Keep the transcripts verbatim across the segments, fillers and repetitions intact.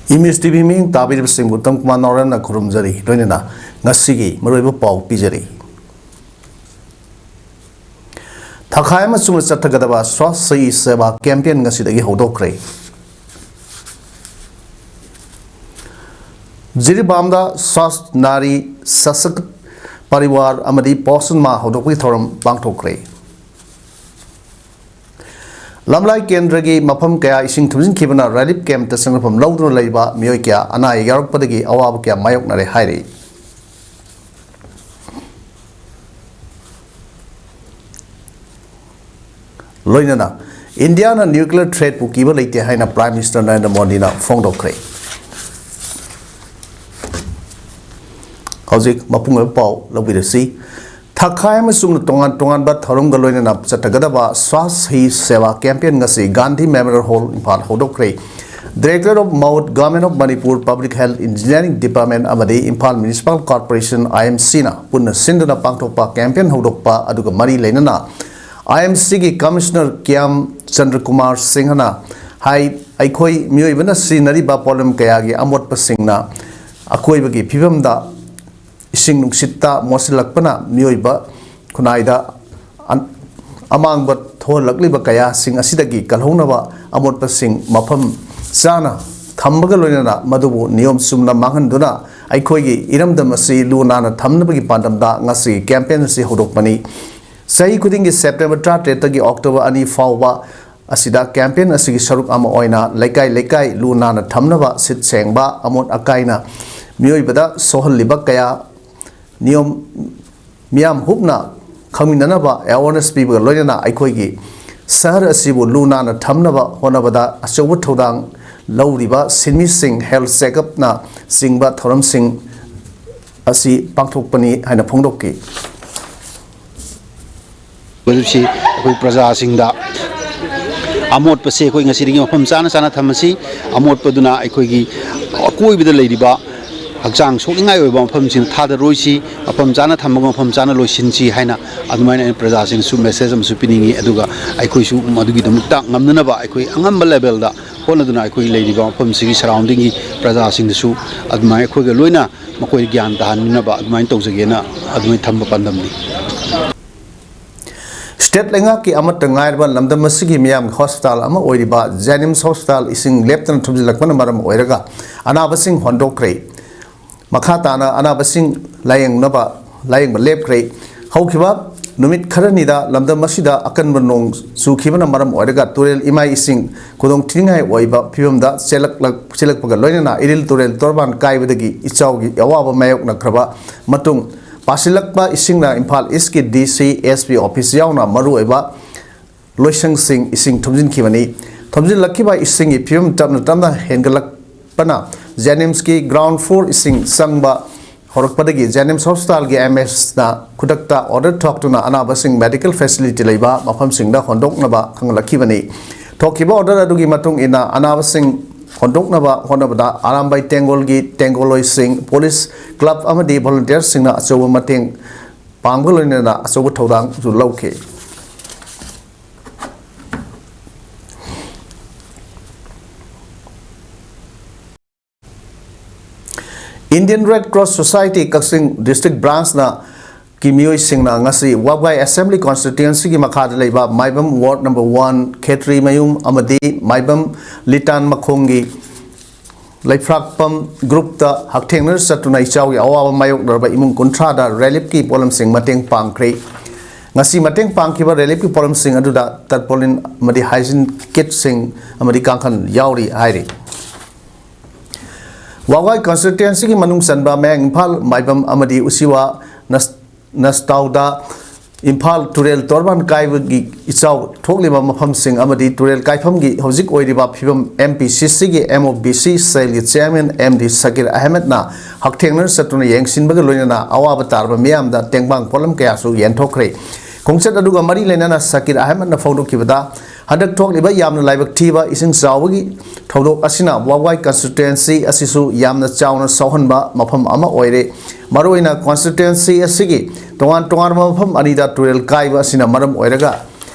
Image TV ꯃꯤꯠꯌꯦꯡ ꯇꯥꯕꯤꯔꯤꯕꯁꯤꯡꯕꯨ ꯎꯠꯇꯝ ꯀꯨꯃꯥꯔ ꯅꯥꯎꯔꯦꯝꯅ ꯈꯨꯔꯨꯝꯖꯔꯤ꯫ ꯂꯣꯏꯅꯅ ꯉꯁꯤꯒꯤ ꯃꯔꯨꯑꯣꯏꯕ ꯄꯥꯎ ꯄꯤꯖꯔꯤ꯫ ꯊꯥꯈꯥꯏ ꯑꯃ ꯆꯨꯡꯅ ꯆꯠꯊꯒꯗꯕ ꯁ꯭ꯋꯥꯁ ꯍꯤ ꯁꯦꯕꯥ ꯀꯦꯝꯄꯦꯟ ꯉꯁꯤꯗꯒꯤ ꯍꯧꯗꯣꯛꯈ꯭ꯔꯦ꯫ ꯖꯤꯔꯤꯕꯥꯝꯗ ꯁ꯭ꯋꯥꯁ ꯅꯥꯔꯤ ꯁꯁꯛ ꯄꯔꯤꯋꯥꯔ ꯑꯃꯗꯤ ꯄꯣꯁꯟ ꯃꯥ ꯍꯧꯗꯣꯛꯄꯒꯤ ꯊꯧꯔꯝ ꯄꯥꯡꯊꯣꯛꯈ꯭ꯔꯦ꯫ ꯂꯝꯂꯥꯏ ꯀꯦꯟꯗ꯭ꯔꯒꯤ ꯃꯐꯝ ꯀꯌꯥ ꯏꯁꯤꯡ ꯊꯨꯝꯖꯤꯟꯈꯤꯕꯅ ꯔꯤꯂꯤꯐ ꯀꯦꯝꯞꯇ ꯆꯪꯅꯐꯝ ꯂꯧꯗꯨꯅ ꯂꯩꯕ ꯃꯤꯑꯣꯏ ꯀꯌꯥ ꯑꯅꯥ ꯑꯌꯦꯛ ꯌꯥꯎꯔꯛꯄꯗꯒꯤ ꯑꯋꯥꯕ ꯀꯌꯥ ꯃꯥꯌꯣꯛꯅꯔꯦ ꯍꯥꯏꯔꯤ꯫ ꯂꯣꯏꯅꯅ ꯏꯟꯗꯤꯌꯥꯅ ꯅ꯭ꯌꯨꯀ꯭ꯂꯤꯌꯔ ꯊ꯭ꯔꯦꯠꯄꯨ ꯀꯤꯕ ꯂꯩꯇꯦ ꯍꯥꯏꯅ ꯄ꯭ꯔꯥꯏꯝ ꯃꯤꯅꯤꯁꯇꯔ ꯅꯔꯦꯟꯗ꯭ꯔ ꯃꯣꯗꯤꯅ ꯐꯣꯡꯗꯣꯛꯈ꯭ꯔꯦ꯫ ꯍꯧꯖꯤꯛ ꯃꯄꯨꯡ ꯑꯣꯏꯕ ꯄꯥꯎ ꯂꯧꯕꯤꯔꯁꯤ꯫ ꯊꯥꯈꯥꯏ ꯑꯃꯁꯨꯡ ꯇꯣꯉꯥꯟ ꯇꯣꯉꯥꯟꯕ ꯊꯧꯔꯝꯒ ꯂꯣꯏꯅꯅ ꯆꯠꯊꯒꯗꯕ ꯁ꯭ꯋꯥꯁ ꯍꯤ ꯁꯦꯕꯥ ꯀꯦꯝꯄꯦꯟ ꯉꯁꯤ ꯒꯥꯟꯙꯤ ꯃꯦꯃꯣꯔꯤꯌꯦꯜ ꯍꯣꯜ, ꯏꯝꯐꯥꯜ ꯍꯧꯗꯣꯛꯈ꯭ꯔꯦ꯫ Director of MoHUT, Government of Manipur Public Health Engineering Department ꯑꯃꯗꯤ ꯏꯝꯐꯥꯜ ꯃ꯭ꯌꯨꯅꯤꯁꯤꯄꯥꯜ ꯀꯣꯔꯄꯣꯔꯦꯁꯟ, IMC ꯅ ꯄꯨꯟꯅ ꯁꯤꯟꯗꯨꯅ ꯄꯥꯡꯊꯣꯛꯄ ꯀꯦꯝꯄꯦꯟ ꯍꯧꯗꯣꯛꯄ ꯑꯗꯨꯒ ꯃꯔꯤ ꯂꯩꯅꯅ IMC ꯒꯤ ꯀꯃꯤꯁꯅꯔ ꯀ꯭ꯌꯥꯝ ꯆꯟꯗ꯭ꯔ ꯀꯨꯃꯥꯔ ꯁꯤꯡꯍꯅ ꯍꯥꯏ, ꯑꯩꯈꯣꯏ ꯃꯤꯑꯣꯏꯕꯅ ꯁꯤꯖꯤꯟꯅꯔꯤꯕ ꯄꯣꯠꯂꯝ ꯀꯌꯥꯒꯤ ꯑꯃꯣꯠꯄꯁꯤꯡꯅ ꯑꯀꯣꯏꯕꯒꯤ ꯐꯤꯕꯝꯗ ꯏꯁꯤꯡ ꯅꯨꯡꯁꯤꯠꯇ ꯃꯣꯠꯁꯤꯜꯂꯛꯄꯅ ꯃꯤꯑꯣꯏꯕ ꯈꯨꯟꯅꯥꯏꯗ ꯑꯟ-, ꯑꯃꯥꯡꯕ ꯊꯣꯛꯍꯜꯂꯛꯂꯤꯕ ꯀꯌꯥꯁꯤꯡ ꯑꯁꯤꯗꯒꯤ ꯀꯜꯍꯧꯅꯕ ꯑꯃꯣꯠꯄꯁꯤꯡ ꯃꯐꯝ ꯆꯥꯅ ꯊꯝꯕꯒ ꯂꯣꯏꯅꯅ ꯃꯗꯨꯕꯨ ꯅꯤꯌꯣꯝ ꯆꯨꯝꯅ ꯃꯥꯡꯍꯟꯗꯨꯅ ꯑꯩꯈꯣꯏꯒꯤ ꯏꯔꯝꯗꯝ ꯑꯁꯤ ꯂꯨ ꯅꯥꯟꯅ ꯊꯝꯅꯕꯒꯤ ꯄꯥꯟꯗꯝꯗ ꯉꯁꯤꯒꯤ ꯀꯦꯝꯄꯦꯟ ꯑꯁꯤ ꯍꯧꯗꯣꯛꯄꯅꯤ꯫ ꯆꯍꯤ ꯈꯨꯗꯤꯡꯒꯤ ꯁꯦꯞꯇꯦꯝꯕꯔ ꯇꯔꯥꯇꯔꯦꯠꯇꯒꯤ ꯑꯣꯛꯇꯣꯕꯔ ꯑꯅꯤ ꯐꯥꯎꯕ ꯑꯁꯤꯗ ꯀꯦꯝꯄꯦꯟ ꯑꯁꯤꯒꯤ ꯁꯔꯨꯛ ꯑꯃ ꯑꯣꯏꯅ ꯂꯩꯀꯥꯏ ꯂꯩꯀꯥꯏ ꯂꯨ ꯅꯥꯟꯅ ꯊꯝꯅꯕ, ꯁꯤꯠ ꯁꯦꯡꯕ, ꯑꯃꯣꯠ ꯑꯀꯥꯏꯅ ꯃꯤꯑꯣꯏꯕꯗ ꯁꯣꯛꯍꯜꯂꯤꯕ ꯀꯌꯥ ꯅꯤꯌꯣꯝ ꯃꯤꯌꯥꯝ ꯍꯨꯞꯅ ꯈꯪꯃꯤꯟꯅꯅꯕ ꯑꯦꯋꯥꯔꯅꯦꯁ ꯄꯤꯕꯒ ꯂꯣꯏꯅꯅ ꯑꯩꯈꯣꯏꯒꯤ ꯁꯍꯔ ꯑꯁꯤꯕꯨ ꯂꯨ ꯅꯥꯟꯅ ꯊꯝꯅꯕ ꯍꯣꯠꯅꯕꯗ ꯑꯆꯧꯕ ꯊꯧꯗꯥꯡ ꯂꯧꯔꯤꯕ ꯁꯤꯟꯃꯤꯁꯤꯡ, ꯍꯦꯜꯊ ꯆꯦꯛꯑꯞꯅ ꯆꯤꯡꯕ ꯊꯧꯔꯝꯁꯤꯡ ꯑꯁꯤ ꯄꯥꯡꯊꯣꯛꯄꯅꯤ ꯍꯥꯏꯅ ꯐꯣꯡꯗꯣꯛꯈꯤ꯫ ꯃꯗꯨꯁꯤ ꯑꯩꯈꯣꯏ ꯄ꯭ꯔꯖꯥꯁꯤꯡꯗ ꯑꯃꯣꯠꯄꯁꯦ ꯑꯩꯈꯣꯏ ꯉꯁꯤꯗꯒꯤ ꯃꯐꯝ ꯆꯥꯅ ꯆꯥꯅ ꯊꯝꯃꯁꯤ꯫ ꯑꯃꯣꯠꯄꯗꯨꯅ ꯑꯩꯈꯣꯏꯒꯤ ꯑꯀꯣꯏꯕꯗ ꯂꯩꯔꯤꯕ ꯍꯛꯆꯥꯡ ꯁꯣꯛꯅꯤꯡꯉꯥꯏ ꯑꯣꯏꯕ ꯃꯐꯝꯁꯤꯡꯗ ꯊꯥꯗꯔꯣꯏꯁꯤ꯫ ꯃꯐꯝ ꯆꯥꯅ ꯊꯝꯃꯒ ꯃꯐꯝ ꯆꯥꯅ ꯂꯣꯏꯁꯤꯟꯁꯤ ꯍꯥꯏꯅ ꯑꯗꯨꯃꯥꯏꯅ ꯑꯩꯅ ꯄ꯭ꯔꯖꯥꯁꯤꯡꯗꯁꯨ ꯃꯦꯁꯦꯖ ꯑꯃꯁꯨ ꯄꯤꯅꯤꯡꯉꯤ꯫ ꯑꯗꯨꯒ ꯑꯩꯈꯣꯏꯁꯨ ꯃꯗꯨꯒꯤꯗꯃꯛꯇ ꯉꯝꯅꯅꯕ ꯑꯩꯈꯣꯏ ꯑꯉꯝꯕ ꯂꯦꯚꯦꯜꯗ ꯍꯣꯠꯅꯗꯨꯅ ꯑꯩꯈꯣꯏꯒꯤ ꯂꯩꯔꯤꯕ ꯃꯐꯝꯁꯤꯒꯤ ꯁꯔꯥꯎꯟꯗꯤꯡꯒꯤ ꯄ꯭ꯔꯖꯥꯁꯤꯡꯗꯁꯨ ꯑꯗꯨꯃꯥꯏꯅ ꯑꯩꯈꯣꯏꯒ ꯂꯣꯏꯅ ꯃꯈꯣꯏꯗ ꯒ꯭ꯌꯥꯟ ꯇꯥꯍꯟꯅꯕ ꯑꯗꯨꯃꯥꯏꯅ ꯇꯧꯖꯒꯦꯅ ꯑꯗꯨꯃꯥꯏꯅ ꯊꯝꯕ ꯄꯥꯟꯗꯝꯅꯤ꯫ ꯁ꯭ꯇꯦꯠ ꯂꯩꯉꯥꯛꯀꯤ ꯑꯃꯠꯇ ꯉꯥꯏꯔꯕ ꯂꯝꯗꯝ ꯑꯁꯤꯒꯤ ꯃꯤꯌꯥꯝꯒꯤ ꯍꯣꯁꯄꯤꯇꯥꯜ ꯑꯃ ꯑꯣꯏꯔꯤꯕ ꯖꯦꯅꯤꯝꯁ ꯍꯣꯁꯄꯤꯇꯥꯜ ꯏꯁꯤꯡ ꯂꯦꯞꯇꯅ ꯊꯨꯝꯖꯤꯜꯂꯛꯄꯅ ꯃꯔꯝ ꯑꯣꯏꯔꯒ ꯑꯅꯥꯕꯁꯤꯡ ꯍꯣꯟꯗꯣꯛꯈ꯭ꯔꯦ꯫ ꯃꯈꯥ ꯇꯥꯅ ꯑꯅꯥꯕꯁꯤꯡ ꯂꯥꯌꯦꯡꯅꯕ, ꯂꯥꯌꯦꯡꯕ ꯂꯦꯞꯈ꯭ꯔꯦ꯫ ꯍꯧꯈꯤꯕ ꯅꯨꯃꯤꯠ ꯈꯔꯅꯤꯗ ꯂꯝꯗꯝ ꯑꯁꯤꯗ ꯑꯀꯟꯕ ꯅꯣꯡ ꯆꯨꯈꯤꯕꯅ ꯃꯔꯝ ꯑꯣꯏꯔꯒ ꯇꯨꯔꯦꯜ ꯏꯃꯥꯏ ꯏꯁꯤꯡ ꯈꯨꯗꯣꯡ ꯊꯤꯅꯤꯡꯉꯥꯏ ꯑꯣꯏꯕ ꯐꯤꯕꯝꯗ ꯆꯦꯜꯂꯛꯂꯛ-, ꯆꯦꯜꯂꯛꯄꯒ ꯂꯣꯏꯅꯅ ꯏꯔꯤꯜ ꯇꯨꯔꯦꯜ ꯇꯣꯔꯕꯥꯟ ꯀꯥꯏꯕꯗꯒꯤ ꯏꯆꯥꯎꯒꯤ ꯑꯋꯥꯕ ꯃꯥꯌꯣꯛꯅꯈ꯭ꯔꯕ ꯃꯇꯨꯡ, ꯄꯥꯁꯤꯜꯂꯛꯄ ꯏꯁꯤꯡꯅ ꯏꯝꯐꯥꯜ ꯏꯁꯀꯤ ꯗꯤ ꯁꯤ, ꯑꯦꯁ ꯄꯤ ꯑꯣꯐꯤꯁ ꯌꯥꯎꯅ ꯃꯔꯨꯑꯣꯏꯕ ꯂꯣꯏꯁꯪꯁꯤꯡ ꯏꯁꯤꯡ ꯊꯨꯝꯖꯤꯟꯈꯤꯕꯅꯤ꯫ ꯊꯨꯝꯖꯤꯜꯂꯛꯈꯤꯕ ꯏꯁꯤꯡꯒꯤ ꯐꯤꯕꯝ ꯇꯞꯅ ꯇꯞꯅ ꯍꯦꯟꯒꯠꯂꯛꯄꯅ ꯖꯦꯅꯤꯝꯁꯀꯤ ꯒ꯭ꯔꯥꯎꯟ ꯐ꯭ꯂꯣꯔ ꯏꯁꯤꯡ ꯆꯪꯕ ꯍꯧꯔꯛꯄꯗꯒꯤ ꯖꯦꯅꯤꯝꯁ ꯍꯣꯁꯄꯤꯇꯥꯜꯒꯤ ꯑꯦꯝ ꯑꯦꯁꯅ ꯈꯨꯗꯛꯇ ꯑꯣꯔꯗꯔ ꯊꯣꯛꯇꯨꯅ ꯑꯅꯥꯕꯁꯤꯡ ꯃꯦꯗꯤꯀꯦꯜ ꯐꯦꯁꯤꯂꯤꯇꯤ ꯂꯩꯕ ꯃꯐꯝꯁꯤꯡꯗ ꯍꯣꯟꯗꯣꯛꯅꯕ ꯈꯪꯍꯜꯂꯛꯈꯤꯕꯅꯤ꯫ ꯊꯣꯛꯈꯤꯕ ꯑꯣꯔꯗꯔ ꯑꯗꯨꯒꯤ ꯃꯇꯨꯡ ꯏꯟꯅ ꯑꯅꯥꯕꯁꯤꯡ ꯍꯣꯟꯗꯣꯛꯅꯕ ꯍꯣꯠꯅꯕꯗ ꯑꯔꯥꯝꯕꯥꯏ ꯇꯦꯡꯒꯣꯜꯒꯤ ꯇꯦꯡꯒꯣꯜꯂꯣꯏꯁꯤꯡ, ꯄꯨꯂꯤꯁ, ꯀ꯭ꯂꯕ ꯑꯃꯗꯤ ꯚꯣꯂꯨꯟꯇꯤꯌꯔꯁꯤꯡꯅ ꯑꯆꯧꯕ ꯃꯇꯦꯡ ꯄꯥꯡꯕꯒ ꯂꯣꯏꯅꯅ ꯑꯆꯧꯕ ꯊꯧꯗꯥꯡꯁꯨ ꯂꯧꯈꯤ꯫ Indian Red Cross Society ꯀꯛꯆꯤꯡ ꯗꯤꯁꯇ꯭ꯔꯤꯛ ꯕ꯭ꯔꯥꯟꯁꯅ ꯀꯤ ꯃꯤꯑꯣꯏꯁꯤꯡꯅ ꯉꯁꯤ ꯋꯥꯕꯒꯥꯏ ꯑꯦꯁꯦꯝꯕ꯭ꯂꯤ ꯀꯣꯟꯁꯇꯤꯇ꯭ꯋꯦꯟꯁꯤꯒꯤ ꯃꯈꯥꯗ ꯂꯩꯕ ꯃꯥꯏꯕꯝ ꯋꯥꯔꯗ ꯅꯝꯕꯔ ꯋꯥꯟ, ꯈꯦꯇ꯭ꯔꯤꯃꯌꯨꯝ ꯑꯃꯗꯤ ꯃꯥꯏꯕꯝ ꯂꯤꯇꯥꯟ ꯃꯈꯣꯡꯒꯤ ꯂꯩꯐ꯭ꯔꯥꯛꯄꯝ ꯒ꯭ꯔꯨꯞꯇ ꯍꯛꯊꯦꯡꯅꯅ ꯆꯠꯇꯨꯅ ꯏꯆꯥꯎꯒꯤ ꯑꯋꯥꯕ ꯃꯥꯌꯣꯛꯅꯔꯕ ꯏꯃꯨꯡ ꯀꯨꯟꯊ꯭ꯔꯥꯗ ꯔꯤꯂꯤꯐꯀꯤ ꯄꯣꯠꯂꯝꯁꯤꯡ ꯃꯇꯦꯡ ꯄꯥꯡꯈ꯭ꯔꯦ꯫ ꯉꯁꯤ ꯃꯇꯦꯡ ꯄꯥꯡꯈꯤꯕ ꯔꯤꯂꯤꯐꯀꯤ ꯄꯣꯠꯂꯝꯁꯤꯡ ꯑꯗꯨꯗ ꯇꯔꯄꯣꯂꯤꯟ ꯑꯃꯗꯤ ꯍꯥꯏꯖꯤꯟ ꯀꯤꯠꯁꯤꯡ ꯑꯃꯗꯤ ꯀꯥꯡꯈꯟ ꯌꯥꯎꯔꯤ ꯍꯥꯏꯔꯤ꯫ ꯋꯥꯕꯒꯥꯏ ꯀꯟꯁꯇꯤꯇ꯭ꯋꯦꯟꯁꯤꯒꯤ ꯃꯅꯨꯡ ꯆꯟꯕ ꯃꯌꯥꯡ ꯏꯝꯐꯥꯜ, ꯃꯥꯏꯕꯝ ꯑꯃꯗꯤ ꯎꯆꯤꯋꯥ ꯅꯁ-, ꯅꯁꯇꯥꯎꯗ ꯏꯝꯐꯥꯜ ꯇꯨꯔꯦꯜ ꯇꯣꯔꯕꯥꯟ ꯀꯥꯏꯕꯒꯤ ꯏꯆꯥꯎ ꯊꯣꯛꯂꯤꯕ ꯃꯐꯝꯁꯤꯡ ꯑꯃꯗꯤ ꯇꯨꯔꯦꯜ ꯀꯥꯏꯐꯝꯒꯤ ꯍꯧꯖꯤꯛ ꯑꯣꯏꯔꯤꯕ ꯐꯤꯕꯝ ꯑꯦꯝ ꯄꯤ ꯁꯤ ꯁꯤꯒꯤ ꯑꯦꯝ ꯑꯣ ꯕꯤ ꯁꯤ ꯁꯦꯜꯒꯤ ꯆꯤꯌꯥꯔꯃꯦꯟ ꯑꯦꯝ ꯗꯤ ꯁꯀꯤꯔ ꯑꯍꯃꯦꯗꯅ ꯍꯛꯊꯦꯡꯅꯅ ꯆꯠꯇꯨꯅ ꯌꯦꯡꯁꯤꯟꯕꯒ ꯂꯣꯏꯅꯅ ꯑꯋꯥꯕ ꯇꯥꯔꯕ ꯃꯤꯌꯥꯝꯗ ꯇꯦꯡꯕꯥꯡ ꯄꯣꯠꯂꯝ ꯀꯌꯥꯁꯨ ꯌꯦꯟꯊꯣꯛꯈ꯭ꯔꯦ꯫ ꯈꯣꯡꯆꯠ ꯑꯗꯨꯒ ꯃꯔꯤ ꯂꯩꯅꯅ ꯁꯀꯤꯔ ꯑꯍꯃꯦꯗꯅ ꯐꯣꯡꯗꯣꯛꯈꯤꯕꯗ, ꯍꯟꯗꯛ ꯊꯣꯛꯂꯤꯕ ꯌꯥꯝꯅ ꯂꯥꯏꯕꯛ ꯊꯤꯕ ꯏꯁꯤꯡ ꯆꯥꯎꯕꯒꯤ ꯊꯧꯗꯣꯛ ꯑꯁꯤꯅ ꯋꯥꯕꯒꯥꯏ ꯀꯟꯁꯇꯤꯇ꯭ꯋꯦꯟꯁꯤ ꯑꯁꯤꯁꯨ ꯌꯥꯝꯅ ꯆꯥꯎꯅ ꯁꯥꯎꯍꯟꯕ ꯃꯐꯝ ꯑꯃ ꯑꯣꯏꯔꯦ꯫ ꯃꯔꯨꯑꯣꯏꯅ ꯀꯟꯁꯇꯤꯇ꯭ꯋꯦꯟꯁꯤ ꯑꯁꯤꯒꯤ ꯇꯣꯉꯥꯟ ꯇꯣꯉꯥꯟꯕ ꯃꯐꯝ ꯑꯅꯤꯗ ꯇꯨꯔꯦꯜ ꯀꯥꯏꯕ ꯑꯁꯤꯅ ꯃꯔꯝ ꯑꯣꯏꯔꯒ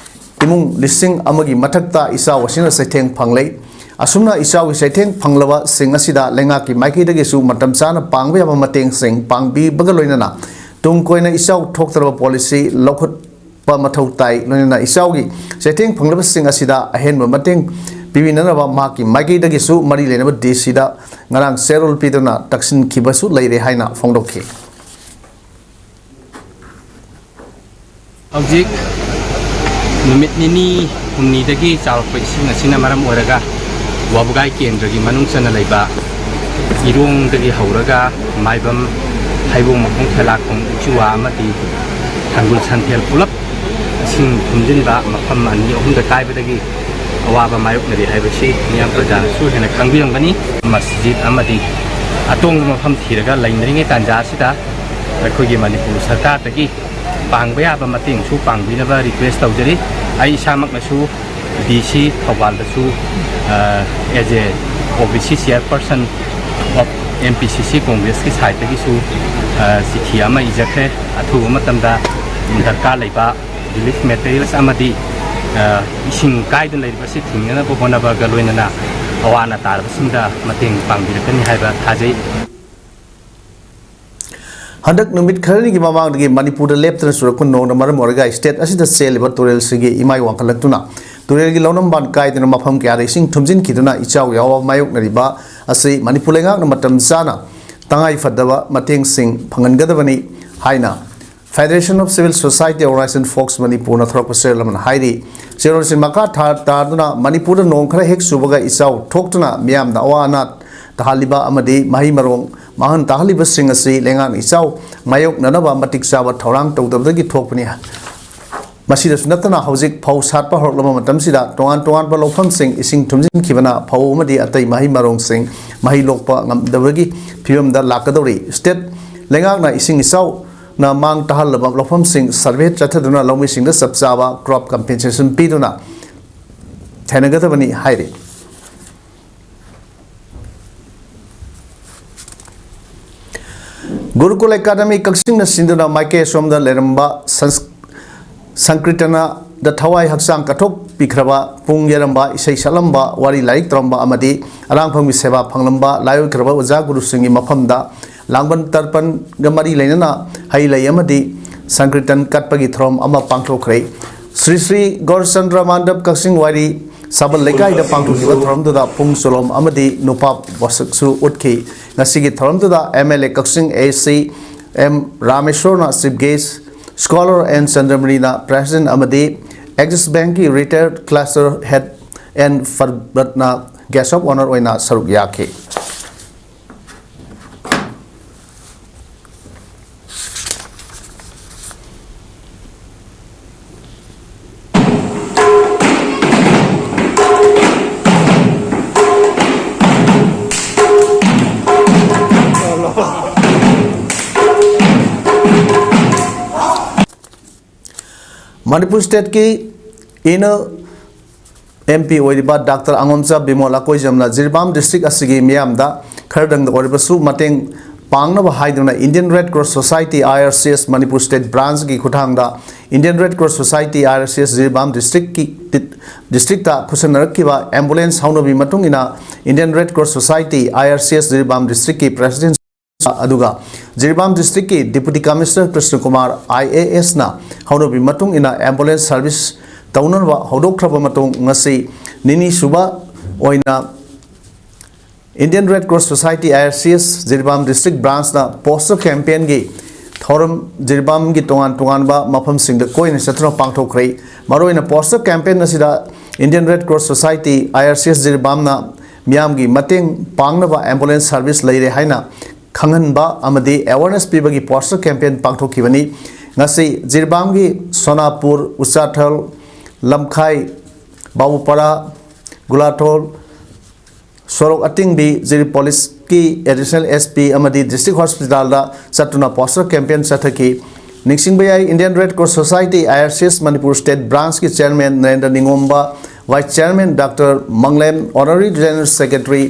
ꯏꯃꯨꯡ ꯂꯤꯁꯤꯡ ꯑꯃꯒꯤ ꯃꯊꯛꯇ ꯏꯆꯥꯎ ꯑꯁꯤꯅ ꯆꯩꯊꯦꯡ ꯐꯪꯂꯦ꯫ ꯑꯁꯨꯝꯅ ꯏꯆꯥꯎꯒꯤ ꯆꯩꯊꯦꯡ ꯐꯪꯂꯕꯁꯤꯡ ꯑꯁꯤꯗ ꯂꯩꯉꯥꯛꯀꯤ ꯃꯥꯏꯀꯩꯗꯒꯤꯁꯨ ꯃꯇꯝ ꯆꯥꯅ ꯄꯥꯡꯕ ꯌꯥꯕ ꯃꯇꯦꯡꯁꯤꯡ ꯄꯥꯡꯕꯤꯕꯒ ꯂꯣꯏꯅꯅ ꯇꯨꯡ ꯀꯣꯏꯅ ꯏꯆꯥꯎ ꯊꯣꯛꯇꯅꯕ ꯄꯣꯂꯤꯁꯤ ꯂꯧꯈꯠꯄ ꯃꯊꯧ ꯇꯥꯏ꯫ ꯂꯣꯏꯅꯅ ꯏꯆꯥꯎꯒꯤ ꯆꯩꯊꯦꯡ ꯐꯪꯂꯕꯁꯤꯡ ꯑꯁꯤꯗ ꯑꯍꯦꯟꯕ ꯃꯇꯦꯡ ꯄꯤꯕꯤꯅꯅꯕ ꯃꯍꯥꯛꯀꯤ ꯃꯥꯏꯀꯩꯗꯒꯤꯁꯨ ꯃꯔꯤ ꯂꯩꯅꯕ ꯗꯤ ꯁꯤꯗ ꯉꯔꯥꯡ ꯆꯦꯔꯣꯜ ꯄꯤꯗꯨꯅ ꯇꯛꯁꯤꯟꯈꯤꯕꯁꯨ ꯂꯩꯔꯦ ꯍꯥꯏꯅ ꯐꯣꯡꯗꯣꯛꯈꯤ꯫ ꯍꯧꯖꯤꯛ ꯅꯨꯃꯤꯠ ꯅꯤꯅꯤ ꯍꯨꯝꯅꯤꯗꯒꯤ ꯆꯥꯎꯔꯛꯄ ꯏꯁꯤꯡ ꯑꯁꯤꯅ ꯃꯔꯝ ꯑꯣꯏꯔꯒ ꯋꯥꯕꯒꯥꯏ ꯀꯦꯟꯗ꯭ꯔꯒꯤ ꯃꯅꯨꯡ ꯆꯟꯅ ꯂꯩꯕ ꯏꯔꯣꯡꯗꯒꯤ ꯍꯧꯔꯒ ꯃꯥꯏꯕꯝ, ꯍꯩꯕꯣꯡ ꯃꯈꯣꯡ, ꯊꯦꯂꯥꯈꯣꯡ, ꯎꯆꯤꯋꯥ ꯑꯃꯗꯤ ꯊꯥꯡꯒꯨꯜ ꯁꯟꯊꯦꯜ ꯄꯨꯂꯞ ꯏꯁꯤꯡ ꯊꯨꯝꯖꯤꯟꯕ ꯃꯐꯝ ꯑꯅꯤ ꯑꯍꯨꯝꯗ ꯀꯥꯏꯕꯗꯒꯤ ꯑꯋꯥꯕ ꯃꯥꯌꯣꯛꯅꯔꯤ ꯍꯥꯏꯕꯁꯤ ꯃꯤꯌꯥꯝ ꯄ꯭ꯔꯖꯥꯅꯁꯨ ꯍꯦꯟꯅ ꯈꯪꯕꯤꯔꯝꯒꯅꯤ꯫ ꯃꯁꯖꯤꯗ ꯑꯃꯗꯤ ꯑꯇꯣꯡꯕ ꯃꯐꯝ ꯊꯤꯔꯒ ꯂꯩꯅꯔꯤꯉꯩ ꯇꯥꯟꯖꯥ ꯑꯁꯤꯗ ꯑꯩꯈꯣꯏꯒꯤ ꯃꯅꯤꯄꯨꯔ ꯁꯔꯀꯥꯔꯗꯒꯤ ꯄꯥꯡꯕ ꯌꯥꯕ ꯃꯇꯦꯡꯁꯨ ꯄꯥꯡꯕꯤꯅꯕ ꯔꯤꯀ꯭ꯋꯦꯁ ꯇꯧꯖꯔꯤ꯫ ꯑꯩ ꯏꯁꯥꯃꯛꯅꯁꯨ ꯗꯤ ꯁꯤ ꯊꯧꯕꯥꯜꯗꯁꯨ ꯑꯦꯖ ꯑꯦ ꯑꯣ B C ꯆꯤꯌꯔꯄꯔꯁꯟ of M P ꯁꯤ ꯁꯤ ꯀꯣꯡꯒ꯭ꯔꯦꯁꯀꯤ ꯁꯥꯏꯠꯇꯒꯤꯁꯨ ꯆꯤꯊꯤ ꯑꯃ ꯏꯖꯈ꯭ꯔꯦ꯫ ꯑꯊꯨꯕ ꯃꯇꯝꯗ ꯗꯔꯀꯥꯔ ꯂꯩꯕ ꯔꯤꯂꯤꯐ ꯃꯦꯇꯔꯤꯌꯦꯜꯁ ꯑꯃꯗꯤ ꯏꯁꯤꯡ ꯀꯥꯏꯗꯨꯅ ꯂꯩꯔꯤꯕ ꯑꯁꯤ ꯊꯤꯡꯅꯅꯕ ꯍꯣꯠꯅꯕꯒ ꯂꯣꯏꯅꯅ ꯑꯋꯥ ꯑꯅꯥ ꯇꯥꯔꯕꯁꯤꯡꯗ ꯃꯇꯦꯡ ꯄꯥꯡꯕꯤꯔꯛꯀꯅꯤ ꯍꯥꯏꯕ ꯊꯥꯖꯩ꯫ ꯍꯟꯗꯛ ꯅꯨꯃꯤꯠ ꯈꯔꯅꯤꯒꯤ ꯃꯃꯥꯡꯗꯒꯤ ꯃꯅꯤꯄꯨꯔꯗ ꯂꯦꯞꯇꯅ ꯆꯨꯔꯛꯄ ꯅꯣꯡꯅ ꯃꯔꯝ ꯑꯣꯏꯔꯒ ꯁ꯭ꯇꯦꯠ ꯑꯁꯤꯗ ꯆꯦꯜꯂꯤꯕ ꯇꯨꯔꯦꯜꯁꯤꯡꯒꯤ ꯏꯃꯥꯏ ꯋꯥꯡꯈꯠꯂꯛꯇꯨꯅ ꯇꯨꯔꯦꯜꯒꯤ ꯂꯧꯅꯝꯕꯥꯟ ꯀꯥꯏꯗꯨꯅ ꯃꯐꯝ ꯀꯌꯥꯗ ꯏꯁꯤꯡ ꯊꯨꯝꯖꯤꯟꯈꯤꯗꯨꯅ ꯏꯆꯥꯎꯒꯤ ꯑꯋꯥꯕ ꯃꯥꯌꯣꯛꯅꯔꯤꯕ ꯑꯁꯤ ꯃꯅꯤꯄꯨꯔ ꯂꯩꯉꯥꯛꯅ ꯃꯇꯝ ꯆꯥꯅ ꯇꯉꯥꯏ ꯐꯗꯕ ꯃꯇꯦꯡꯁꯤꯡ ꯐꯪꯍꯟꯒꯗꯕꯅꯤ ꯍꯥꯏꯅ Federation of Civil Society Organization fox ꯃꯅꯤꯄꯨꯔꯅ ꯊꯣꯔꯛꯄ ꯆꯦꯔꯣꯜ ꯑꯃꯅ ꯍꯥꯏꯔꯤ꯫ ꯆꯦꯔꯣꯜꯁꯤ ꯃꯈꯥ ꯊꯥ ꯇꯥꯗꯨꯅ ꯃꯅꯤꯄꯨꯔꯗ ꯅꯣꯡ ꯈꯔ ꯍꯦꯛ ꯆꯨꯕꯒ ꯏꯆꯥꯎ ꯊꯣꯛꯇꯨꯅ ꯃꯤꯌꯥꯝꯗ ꯑꯋꯥ ꯑꯅꯥ ꯇꯥꯍꯜꯂꯤꯕ ꯑꯃꯗꯤ ꯃꯍꯩ ꯃꯔꯣꯡ ꯃꯥꯡꯍꯟ ꯇꯥꯍꯜꯂꯤꯕꯁꯤꯡ ꯑꯁꯤ ꯂꯩꯉꯥꯛꯅ ꯏꯆꯥꯎ ꯃꯥꯌꯣꯛꯅꯅꯕ ꯃꯇꯤꯛ ꯆꯥꯕ ꯊꯧꯔꯥꯡ ꯇꯧꯗꯕꯗꯒꯤ ꯊꯣꯛꯄꯅꯤ꯫ ꯃꯁꯤꯗꯁꯨ ꯅꯠꯇꯅ ꯍꯧꯖꯤꯛ ꯐꯧ ꯁꯥꯠꯄ ꯍꯧꯔꯛꯂꯕ ꯃꯇꯝꯁꯤꯗ ꯇꯣꯉꯥꯟ ꯇꯣꯉꯥꯟꯕ ꯂꯧꯐꯝꯁꯤꯡ ꯏꯁꯤꯡ ꯊꯨꯝꯖꯤꯟꯈꯤꯕꯅ ꯐꯧ ꯑꯃꯗꯤ ꯑꯇꯩ ꯃꯍꯩ ꯃꯔꯣꯡꯁꯤꯡ ꯃꯍꯩ ꯂꯣꯛꯄ ꯉꯝꯗꯕꯒꯤ ꯐꯤꯕꯝꯗ ꯂꯥꯛꯀꯗꯧꯔꯤ꯫ ꯁ꯭ꯇꯦꯠ ꯂꯩꯉꯥꯛꯅ ꯏꯁꯤꯡ ꯏꯆꯥꯎꯅ ꯃꯥꯡ ꯇꯥꯍꯜꯂꯕ ꯂꯧꯐꯝꯁꯤꯡ ꯁꯔꯚꯦ ꯆꯠꯊꯗꯨꯅ ꯂꯧꯃꯤꯁꯤꯡꯗ ꯆꯞ ꯆꯥꯕ ꯀ꯭ꯔꯣꯞ ꯀꯝꯄꯦꯟꯁꯦꯁꯟ ꯄꯤꯗꯨꯅ ꯊꯦꯅꯒꯗꯕꯅꯤ ꯍꯥꯏꯔꯤ꯫ ꯒꯨꯔꯨꯀꯨꯜ ꯑꯦꯀꯥꯗꯃꯤ ꯀꯛꯆꯤꯡꯅ ꯁꯤꯟꯗꯨꯅ ꯃꯥꯏꯀꯩ ꯑꯁꯣꯝꯗ ꯂꯩꯔꯝꯕ ꯁꯪꯁ-, ꯁꯪꯀ꯭ꯔꯤꯇꯅ ꯗ ꯊꯋꯥꯏ ꯍꯛꯆꯥꯡ ꯀꯠꯊꯣꯛꯄꯤꯈ꯭ꯔꯕ, ꯄꯨꯡ ꯌꯩꯔꯝꯕ, ꯏꯁꯩ ꯁꯛꯂꯝꯕ, ꯋꯥꯔꯤ ꯂꯥꯏꯔꯤꯛ ꯇꯧꯔꯝꯕ ꯑꯃꯗꯤ ꯑꯔꯥꯡꯐꯝꯒꯤ ꯁꯦꯕꯥ ꯐꯪꯂꯝꯕ ꯂꯥꯏꯑꯣꯏꯈ꯭ꯔꯕ ꯑꯣꯖꯥ ꯒꯨꯔꯨꯁꯤꯡꯒꯤ ꯃꯐꯝꯗ ꯂꯥꯡꯕꯟ ꯇꯔꯄꯟꯒ ꯃꯔꯤ ꯂꯩꯅꯅ ꯍꯩ ꯂꯩ ꯑꯃꯗꯤ ꯁꯪꯀ꯭ꯔꯤꯇꯟ ꯀꯠꯄꯒꯤ ꯊꯧꯔꯝ ꯑꯃ ꯄꯥꯡꯊꯣꯛꯈ꯭ꯔꯦ꯫ ꯁ꯭ꯔꯤ ꯁ꯭ꯔꯤ ꯒꯧꯔꯆꯟꯗ꯭ꯔ ꯃꯥꯟꯗꯞ ꯀꯛꯆꯤꯡ ꯋꯥꯏꯔꯤ ꯁꯥꯕꯜ ꯂꯩꯀꯥꯏꯗ ꯄꯥꯡꯊꯣꯛꯈꯤꯕ ꯊꯧꯔꯝꯗꯨꯗ ꯄꯨꯡ ꯆꯣꯂꯣꯝ ꯑꯃꯗꯤ ꯅꯨꯄꯥ ꯋꯥꯁꯛꯁꯨ ꯎꯠꯈꯤ꯫ ꯉꯁꯤꯒꯤ ꯊꯧꯔꯝꯗꯨꯗ M L A Kakching A C M ꯔꯥꯃꯦꯁꯣꯔꯅ ꯆꯤꯐ ꯒꯦꯁ, ꯁ꯭ꯀꯣꯂꯔ ꯑꯦꯟ ꯆꯟꯗ꯭ꯔꯃꯅꯤꯅ ꯄ꯭ꯔꯦꯁꯤꯗꯦꯟꯠ ꯑꯃꯗꯤ ꯑꯦꯛꯁꯤꯁ ꯕꯦꯡꯛꯀꯤ ꯔꯤꯇꯦꯜ ꯀ꯭ꯂꯁꯇꯔ ꯍꯦꯗ ꯑꯦꯟ ꯐꯔꯕꯠꯅ ꯒꯦꯁ ꯑꯣꯐ ꯑꯣꯅꯔ ꯑꯣꯏꯅ ꯁꯔꯨꯛ ꯌꯥꯈꯤ꯫ ꯃꯅꯤꯄꯨꯔ ꯁ꯭ꯇꯦꯠꯀꯤ ꯏꯟꯅꯔ ꯑꯦꯝ ꯄꯤ ꯑꯣꯏꯔꯤꯕ ꯗꯥꯛꯇꯔ ꯑꯉꯣꯝꯆꯥ ꯕꯤꯃꯣꯜ ꯑꯀꯣꯏꯖꯝꯅ ꯖꯤꯔꯤꯕꯥꯝ ꯗꯤꯁꯇ꯭ꯔꯤꯛ ꯑꯁꯤꯒꯤ ꯃꯤꯌꯥꯝꯗ ꯈꯔꯗꯪꯗ ꯑꯣꯏꯔꯕꯁꯨ ꯃꯇꯦꯡ ꯄꯥꯡꯅꯕ ꯍꯥꯏꯗꯨꯅ Indian red cross society, I R C S, Manipur state ꯕ꯭ꯔꯥꯟꯁꯀꯤ ꯈꯨꯠꯊꯥꯡꯗ Indian red cross society, I R C S, Jiribam ꯗꯤꯁꯇ꯭ꯔꯤꯛꯀꯤ, ꯗꯤꯁꯇ꯭ꯔꯤꯛꯇ ꯈꯨꯠꯁꯟꯅꯔꯛꯈꯤꯕ ꯑꯦꯝꯕꯨꯂꯦꯟꯁ ꯍꯧꯅꯕꯤ ꯃꯇꯨꯡ ꯏꯟꯅ Indian red cross society, I R C S, Jiribam ꯗꯤꯁꯇ꯭ꯔꯤꯛꯀꯤ ꯄ꯭ꯔꯦꯁꯤꯗꯦꯟꯠ ꯑꯗꯨꯒ ꯖꯤꯔꯤꯕꯥꯝ ꯗꯤꯁꯇ꯭ꯔꯤꯛꯀꯤ deputy commissioner Krishna Kumar I A ꯑꯦꯁꯅ ꯍꯧꯅꯕꯤ ꯃꯇꯨꯡ ꯏꯟꯅ ꯑꯦꯝꯕꯨꯂꯦꯟꯁ ꯁꯔꯚꯤꯁ ꯇꯧꯅꯅꯕ ꯍꯧꯗꯣꯛꯈ꯭ꯔꯕ ꯃꯇꯨꯡ, ꯉꯁꯤ ꯅꯤꯅꯤ ꯁꯨꯕ ꯑꯣꯏꯅ Indian red cross society, I R C S, Jiribam district ꯕ꯭ꯔꯥꯟꯁꯅ ꯄꯣꯁꯇꯔ ꯀꯦꯝꯄꯦꯟꯒꯤ ꯊꯧꯔꯝ ꯖꯤꯔꯤꯕꯥꯝꯒꯤ ꯇꯣꯉꯥꯟ ꯇꯣꯉꯥꯟꯕ ꯃꯐꯝꯁꯤꯡꯗ ꯀꯣꯏꯅ ꯆꯠꯇꯨꯅ ꯄꯥꯡꯊꯣꯛꯈ꯭ꯔꯦ꯫ ꯃꯔꯨꯑꯣꯏꯅ ꯄꯣꯁꯇꯔ ꯀꯦꯝꯄꯦꯟ ꯑꯁꯤꯗ Indian red cross society, I R C S, ꯖꯤꯔꯤꯕꯥꯝꯅ ꯃꯤꯌꯥꯝꯒꯤ ꯃꯇꯦꯡ ꯄꯥꯡꯅꯕ ꯑꯦꯝꯕꯨꯂꯦꯟꯁ ꯁꯔꯚꯤꯁ ꯂꯩꯔꯦ ꯍꯥꯏꯅ ꯈꯪꯍꯟꯕ ꯑꯃꯗꯤ ꯑꯦꯋꯥꯔꯅꯦꯁ ꯄꯤꯕꯒꯤ ꯄꯣꯁꯇꯔ ꯀꯦꯝꯄꯦꯟ ꯄꯥꯡꯊꯣꯛꯈꯤꯕꯅꯤ꯫ ꯉꯁꯤ ꯖꯤꯔꯤꯕꯥꯝꯒꯤ ꯁꯣꯅꯥꯄꯨꯔ, ꯎꯆꯥꯊꯜ, ꯂꯝꯈꯥꯏ, ꯕꯥꯕꯨꯄꯥꯔꯥ, ꯒꯨꯂꯥꯊꯣꯜ, ꯁꯣꯔꯣꯛ ꯑꯇꯤꯡꯕꯤ, ꯖꯤꯔꯤ ꯄꯨꯂꯤꯁꯀꯤ ꯑꯦꯗꯤꯁꯅꯦꯜ ꯑꯦꯁ ꯄꯤ ꯑꯃꯗꯤ ꯗꯤꯁꯇ꯭ꯔꯤꯛ ꯍꯣꯁꯄꯤꯇꯥꯜꯗ ꯆꯠꯇꯨꯅ ꯄꯣꯁꯇꯔ ꯀꯦꯝꯄꯦꯟ ꯆꯠꯊꯈꯤ꯫ ꯅꯤꯡꯁꯤꯡꯕ ꯌꯥꯏ, Indian red cross society, I R C S, Manipur state ꯕ꯭ꯔꯥꯟꯁꯀꯤ chairman Narendra Ningomba, vice chairman doctor Manglem, honorary general secretary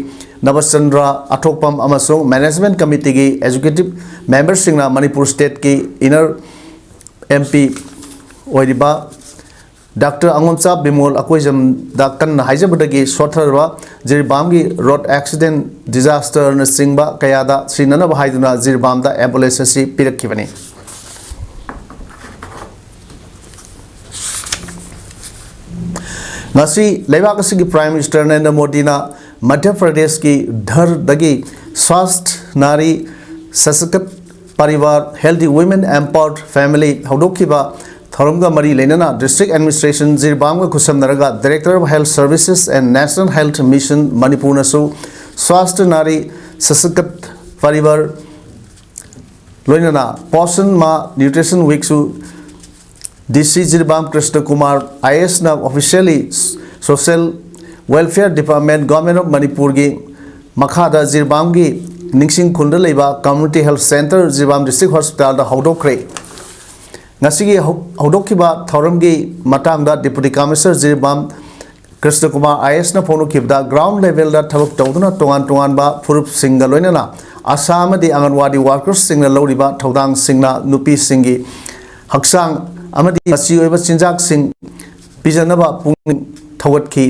Nabachandra Athokpam ꯑꯃꯁꯨꯡ ꯃꯦꯅꯦꯖꯃꯦꯟꯠ ꯀꯃꯤꯇꯤꯒꯤ ꯑꯦꯛꯖꯤꯀ꯭ꯌꯨꯇꯤꯚ ꯃꯦꯝꯕꯔꯁꯤꯡꯅ ꯃꯅꯤꯄꯨꯔ ꯁ꯭ꯇꯦꯠꯀꯤ ꯏꯟꯅꯔ ꯑꯦꯝ ꯄꯤ ꯑꯣꯏꯔꯤꯕ ꯗꯥꯛꯇꯔ ꯑꯉꯣꯝꯆꯥ ꯕꯤꯃꯣꯜ ꯑꯀꯣꯏꯖꯝꯗ ꯀꯟꯅ ꯍꯥꯏꯖꯕꯗꯒꯤ ꯁꯣꯠꯊꯔꯕ ꯖꯤꯔꯤꯕꯥꯝꯒꯤ ꯔꯣꯗ ꯑꯦꯛꯁꯤꯗꯦꯟ, ꯗꯤꯖꯥꯁꯇꯔꯅꯆꯤꯡꯕ ꯀꯌꯥꯗ ꯁꯤꯅꯅꯕ ꯍꯥꯏꯗꯨꯅ ꯖꯤꯔꯤꯕꯥꯝꯗ ꯑꯦꯝꯕꯨꯂꯦꯟꯁ ꯑꯁꯤ ꯄꯤꯔꯛꯈꯤꯕꯅꯤ꯫ ꯉꯁꯤ ꯂꯩꯕꯥꯛ ꯑꯁꯤꯒꯤ ꯄ꯭ꯔꯥꯏꯝ ꯃꯤꯅꯤꯁꯇꯔ ꯅꯔꯦꯟꯗ꯭ꯔ ꯃꯣꯗꯤꯅ ꯃꯙ꯭ꯌ ꯄ꯭ꯔꯗꯦꯁꯀꯤ ꯙꯔꯗꯒꯤ Swasthya Nari Sashakt ꯄꯔꯤꯋꯥꯔ, Healthy Women Empowered Family ꯍꯧꯗꯣꯛꯈꯤꯕ ꯊꯧꯔꯝꯒ ꯃꯔꯤ ꯂꯩꯅꯅ ꯗꯤꯁꯇ꯭ꯔꯤꯛ ꯑꯦꯗꯃꯤꯅꯤꯁꯇ꯭ꯔꯦꯁꯟ ꯖꯤꯔꯤꯕꯥꯝꯒ ꯈꯨꯠꯁꯝꯅꯔꯒ Director of Health Services and National Health Mission ꯃꯅꯤꯄꯨꯔꯅꯁꯨ ꯁ꯭ꯋꯥꯁꯊ ꯅꯥꯔꯤ ꯁꯁꯀꯠ ꯄꯔꯤꯋꯥꯔ ꯂꯣꯏꯅꯅ ꯄꯣꯁꯟ ꯃꯥ ꯅ꯭ꯌꯨꯇ꯭ꯔꯤꯁꯟ ꯋꯤꯛꯁꯨ ꯗꯤ ꯁꯤ ꯖꯤꯔꯤꯕꯥꯝ ꯀ꯭ꯔꯤꯁꯅ ꯀꯨꯃꯥꯔ ꯑꯥꯏ ꯑꯦꯁꯅ officially Social Welfare Department, Government of ꯃꯅꯤꯄꯨꯔꯒꯤ ꯃꯈꯥꯗ ꯖꯤꯔꯤꯕꯥꯝꯒꯤ ꯅꯤꯡꯁꯤꯡ ꯈꯨꯜꯗ ꯂꯩꯕ Community Health Centre Jiribam district ꯍꯣꯁꯄꯤꯇꯥꯜꯗ ꯍꯧꯗꯣꯛꯈ꯭ꯔꯦ꯫ ꯉꯁꯤꯒꯤ ꯍꯧ-, ꯍꯧꯗꯣꯛꯈꯤꯕ ꯊꯧꯔꯝꯒꯤ ꯃꯇꯥꯡꯗ ꯗꯤꯄꯨꯇꯤ ꯀꯃꯤꯁꯅꯔ ꯖꯤꯔꯤꯕꯥꯝ ꯀ꯭ꯔꯤꯁꯅ ꯀꯨꯃꯥꯔ ꯑꯥꯏ ꯑꯦꯁꯅ ꯐꯣꯡꯗꯣꯛꯈꯤꯕꯗ, ꯒ꯭ꯔꯥꯎꯟ ꯂꯦꯚꯦꯜꯗ ꯊꯕꯛ ꯇꯧꯗꯨꯅ ꯇꯣꯉꯥꯟ ꯇꯣꯉꯥꯟꯕ ꯐꯨꯔꯨꯞꯁꯤꯡꯒ ꯂꯣꯏꯅꯅ ꯑꯁꯥ ꯑꯃꯗꯤ ꯑꯪꯒꯟꯋꯥꯗꯤ ꯋꯥꯔꯀꯔꯁꯁꯤꯡꯅ ꯂꯧꯔꯤꯕ ꯊꯧꯗꯥꯡꯁꯤꯡꯅ ꯅꯨꯄꯤꯁꯤꯡꯒꯤ ꯍꯛꯆꯥꯡ ꯑꯃꯗꯤ ꯃꯆꯤ ꯑꯣꯏꯕ ꯆꯤꯟꯖꯥꯛꯁꯤꯡ ꯄꯤꯖꯅꯕ ꯄꯨꯛꯅꯤꯡ ꯊꯧꯒꯠꯈꯤ꯫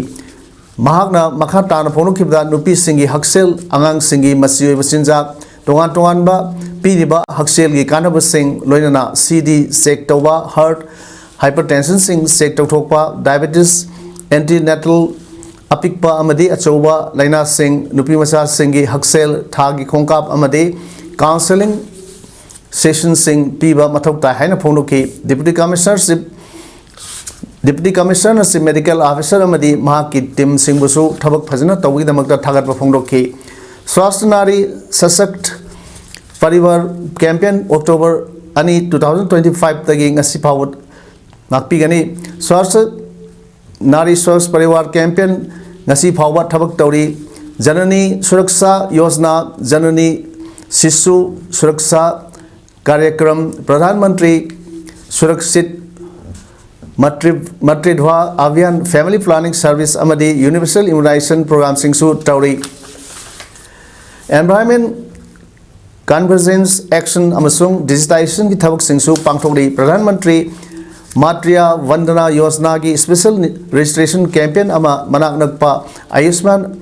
ꯃꯍꯥꯛꯅ ꯃꯈꯥ ꯇꯥꯅ ꯐꯣꯡꯗꯣꯛꯈꯤꯕꯗ, ꯅꯨꯄꯤꯁꯤꯡꯒꯤ ꯍꯛꯁꯦꯜ, ꯑꯉꯥꯡꯁꯤꯡꯒꯤ ꯃꯆꯤ ꯑꯣꯏꯕ ꯆꯤꯟꯖꯥꯛ, ꯇꯣꯉꯥꯟ ꯇꯣꯉꯥꯟꯕ ꯄꯤꯔꯤꯕ ꯍꯛꯁꯦꯜꯒꯤ ꯀꯥꯟꯅꯕꯁꯤꯡ, ꯂꯣꯏꯅꯅ ꯁꯤ ꯗꯤ ꯆꯦꯛ ꯇꯧꯕ, ꯍꯥꯔꯠ, ꯍꯥꯏꯄꯔꯇꯦꯟꯁꯟꯁꯤꯡ ꯆꯦꯛ ꯇꯧꯊꯣꯛꯄ, ꯗꯥꯏꯕꯦꯇꯤꯁ, ꯑꯦꯟꯇꯤꯅꯦꯇꯜ, ꯑꯄꯤꯛꯄ ꯑꯃꯗꯤ ꯑꯆꯧꯕ ꯂꯥꯏꯅꯥꯁꯤꯡ, ꯅꯨꯄꯤꯃꯆꯥꯁꯤꯡꯒꯤ ꯍꯛꯁꯦꯜ, ꯊꯥꯒꯤ ꯈꯣꯡꯀꯥꯞ ꯑꯃꯗꯤ ꯀꯥꯎꯟꯁꯦꯂꯤꯡ ꯁꯦꯁꯟꯁꯤꯡ ꯄꯤꯕ ꯃꯊꯧ ꯇꯥꯏ ꯍꯥꯏꯅ ꯐꯣꯡꯗꯣꯛꯈꯤ꯫ ꯗꯤꯄꯨꯇꯤ ꯀꯃꯤꯁꯅꯔ ꯆꯤꯐ, ꯗꯤꯄꯨꯇꯤ ꯀꯃꯤꯁꯅꯔꯅ ꯆꯤꯐ ꯃꯦꯗꯤꯀꯦꯜ ꯑꯣꯐꯤꯁꯔ ꯑꯃꯗꯤ ꯃꯍꯥꯛꯀꯤ ꯇꯤꯝꯁꯤꯡꯕꯨꯁꯨ ꯊꯕꯛ ꯐꯖꯅ ꯇꯧꯕꯒꯤꯗꯃꯛꯇ ꯊꯥꯒꯠꯄ ꯐꯣꯡꯗꯣꯛꯈꯤ꯫ ꯁ꯭ꯋꯥꯁꯊ ꯅꯥꯔꯤ ꯁꯁꯛꯠ ꯄꯔꯤꯋꯥꯔ ꯀꯦꯝꯄꯦꯟ ꯑꯣꯛꯇꯣꯕꯔ ꯑꯅꯤ, two thousand twenty five ꯗꯒꯤ ꯉꯁꯤ ꯐꯥꯎꯕ ꯉꯥꯛꯄꯤꯒꯅꯤ꯫ ꯁ꯭ꯋꯥꯁꯊ ꯅꯥꯔꯤ ꯁ꯭ꯋꯥꯁꯊ ꯄꯔꯤꯋꯥꯔ ꯀꯦꯝꯄꯦꯟ ꯉꯁꯤ ꯐꯥꯎꯕ ꯊꯕꯛ ꯇꯧꯔꯤ꯫ ꯖꯅꯅꯤ ꯁꯨꯔꯛꯁꯥ ꯌꯣꯖꯅꯥ, ꯖꯅꯅꯤ ꯁꯤꯁꯨ ꯁꯨꯔꯛꯁꯥ ꯀꯥꯔꯌꯀ꯭ꯔꯝ, ꯄ꯭ꯔꯙꯥꯟ ꯃꯟꯇ꯭ꯔꯤ ꯁꯨꯔꯛꯁꯤꯠ ꯃꯇ꯭ꯔꯤ-, ꯃꯇ꯭ꯔꯤꯙ꯭ꯋꯥ ꯑꯚꯤꯌꯥꯟ, ꯐꯦꯃꯤꯂꯤ ꯄ꯭ꯂꯥꯅꯤꯡ ꯁꯔꯚꯤꯁ ꯑꯃꯗꯤ ꯌꯨꯅꯤꯚꯔꯁꯦꯜ ꯏꯝꯌꯨꯅꯥꯏꯖꯦꯁꯟ ꯄ꯭ꯔꯣꯒ꯭ꯔꯥꯝꯁꯤꯡꯁꯨ ꯇꯧꯔꯤ꯫ ꯑꯦꯟꯚꯥꯏꯔꯟꯃꯦꯟ ꯀꯟꯚꯔꯖꯦꯟꯁ ꯑꯦꯛꯁꯟ ꯑꯃꯁꯨꯡ ꯗꯤꯖꯤꯇꯥꯏꯖꯦꯁꯟꯒꯤ ꯊꯕꯛꯁꯤꯡꯁꯨ ꯄꯥꯡꯊꯣꯛꯂꯤ꯫ ꯄ꯭ꯔꯙꯥꯟ ꯃꯟꯇ꯭ꯔꯤ ꯃꯥꯇ꯭ꯔꯤꯌꯥ ꯚꯟꯗꯅꯥ ꯌꯣꯖꯅꯥꯒꯤ ꯁ꯭ꯄꯦꯁꯦꯜ ꯔꯦꯖꯤꯁꯇ꯭ꯔꯦꯁꯟ ꯀꯦꯝꯄꯦꯟ ꯑꯃ ꯃꯅꯥꯛ ꯅꯛꯄ ꯑꯌꯨꯁꯃꯥꯟ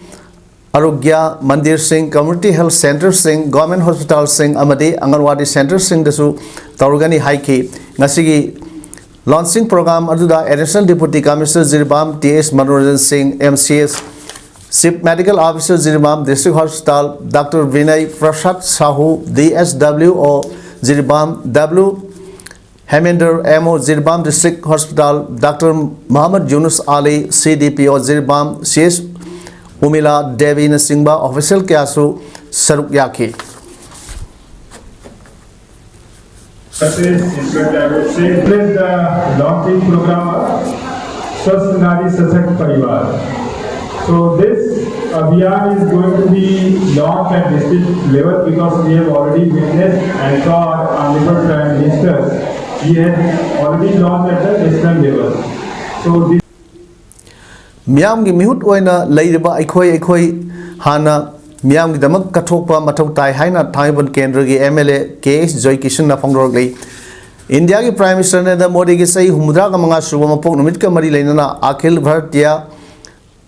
ꯑꯔꯣꯒ꯭ꯌ ꯃꯟꯗꯤꯔꯁꯤꯡ, ꯀꯝꯃ꯭ꯌꯨꯅꯤꯇꯤ ꯍꯦꯜꯊ ꯁꯦꯟꯇꯔꯁꯤꯡ, ꯒꯣꯔꯃꯦꯟ ꯍꯣꯁꯄꯤꯇꯥꯜꯁꯤꯡ ꯑꯃꯗꯤ ꯑꯪꯒꯟꯋꯥꯗꯤ ꯁꯦꯟꯇꯔꯁꯤꯡꯗꯁꯨ ꯇꯧꯔꯒꯅꯤ ꯍꯥꯏꯈꯤ꯫ ꯉꯁꯤꯒꯤ ꯂꯣꯟꯆꯤꯡ ꯄ꯭ꯔꯣꯒ꯭ꯔꯥꯝ ꯑꯗꯨꯗ additional deputy commissioner Jiribam T S Manoranjan Singh, M C S chief medical officer Jiribam district hospital doctor Binay Prasad Sahu, D S W O Jiribam W Hemendra M O Jiribam district hospital doctor Muhammad Yunus Ali, C D ꯄꯤ ꯑꯣ ꯖꯤꯔꯤꯕꯥꯝ ꯁꯤ ꯑꯦꯁ ꯎꯃꯤꯂꯥ ꯗꯦꯕꯤꯅꯆꯤꯡꯕ ꯑꯣꯐꯤꯁꯤꯌꯦꯜ ꯀꯌꯥꯁꯨ ꯁꯔꯨꯛ ꯌꯥꯈꯤ꯫ Success, in fact, I would say, this is the launching program of Swasth Nari Sashakt Parivar. So this Abhiyan is going to be launched at district level because we have already witnessed and saw our Honorable Prime Minister, he had already launched at the national level. So this ꯃꯤꯌꯥꯝꯒꯤ ꯃꯤꯍꯨꯠ ꯑꯣꯏꯅ ꯂꯩꯔꯤꯕ ꯑꯩꯈꯣꯏ, ꯑꯩꯈꯣꯏ ꯍꯥꯟꯅ ꯃꯤꯌꯥꯝꯒꯤꯗꯃꯛ ꯀꯠꯊꯣꯛꯄ ꯃꯊꯧ ꯇꯥꯏ ꯍꯥꯏꯅ ꯊꯥꯡꯃꯩꯕꯟ ꯀꯦꯟꯗ꯭ꯔꯒꯤ ꯑꯦꯝ ꯑꯦꯜ ꯑꯦ ꯀꯦ ꯑꯦꯁ ꯖꯣꯏꯀꯤꯁꯟꯅ ꯐꯣꯡꯗꯣꯔꯛꯂꯤ꯫ ꯏꯟꯗꯤꯌꯥꯒꯤ ꯄ꯭ꯔꯥꯏꯝ ꯃꯤꯅꯤꯁꯇꯔ ꯅꯔꯦꯟꯗ꯭ꯔ ꯃꯣꯗꯤꯒꯤ ꯆꯍꯤ ꯍꯨꯝꯐꯨꯇꯔꯥꯒ ꯃꯉꯥ ꯁꯨꯕ ꯃꯄꯣꯛ ꯅꯨꯃꯤꯠꯀ ꯃꯔꯤ ꯂꯩꯅꯅ ꯑꯈꯤꯜ ꯚꯥꯔꯇꯤꯌꯥ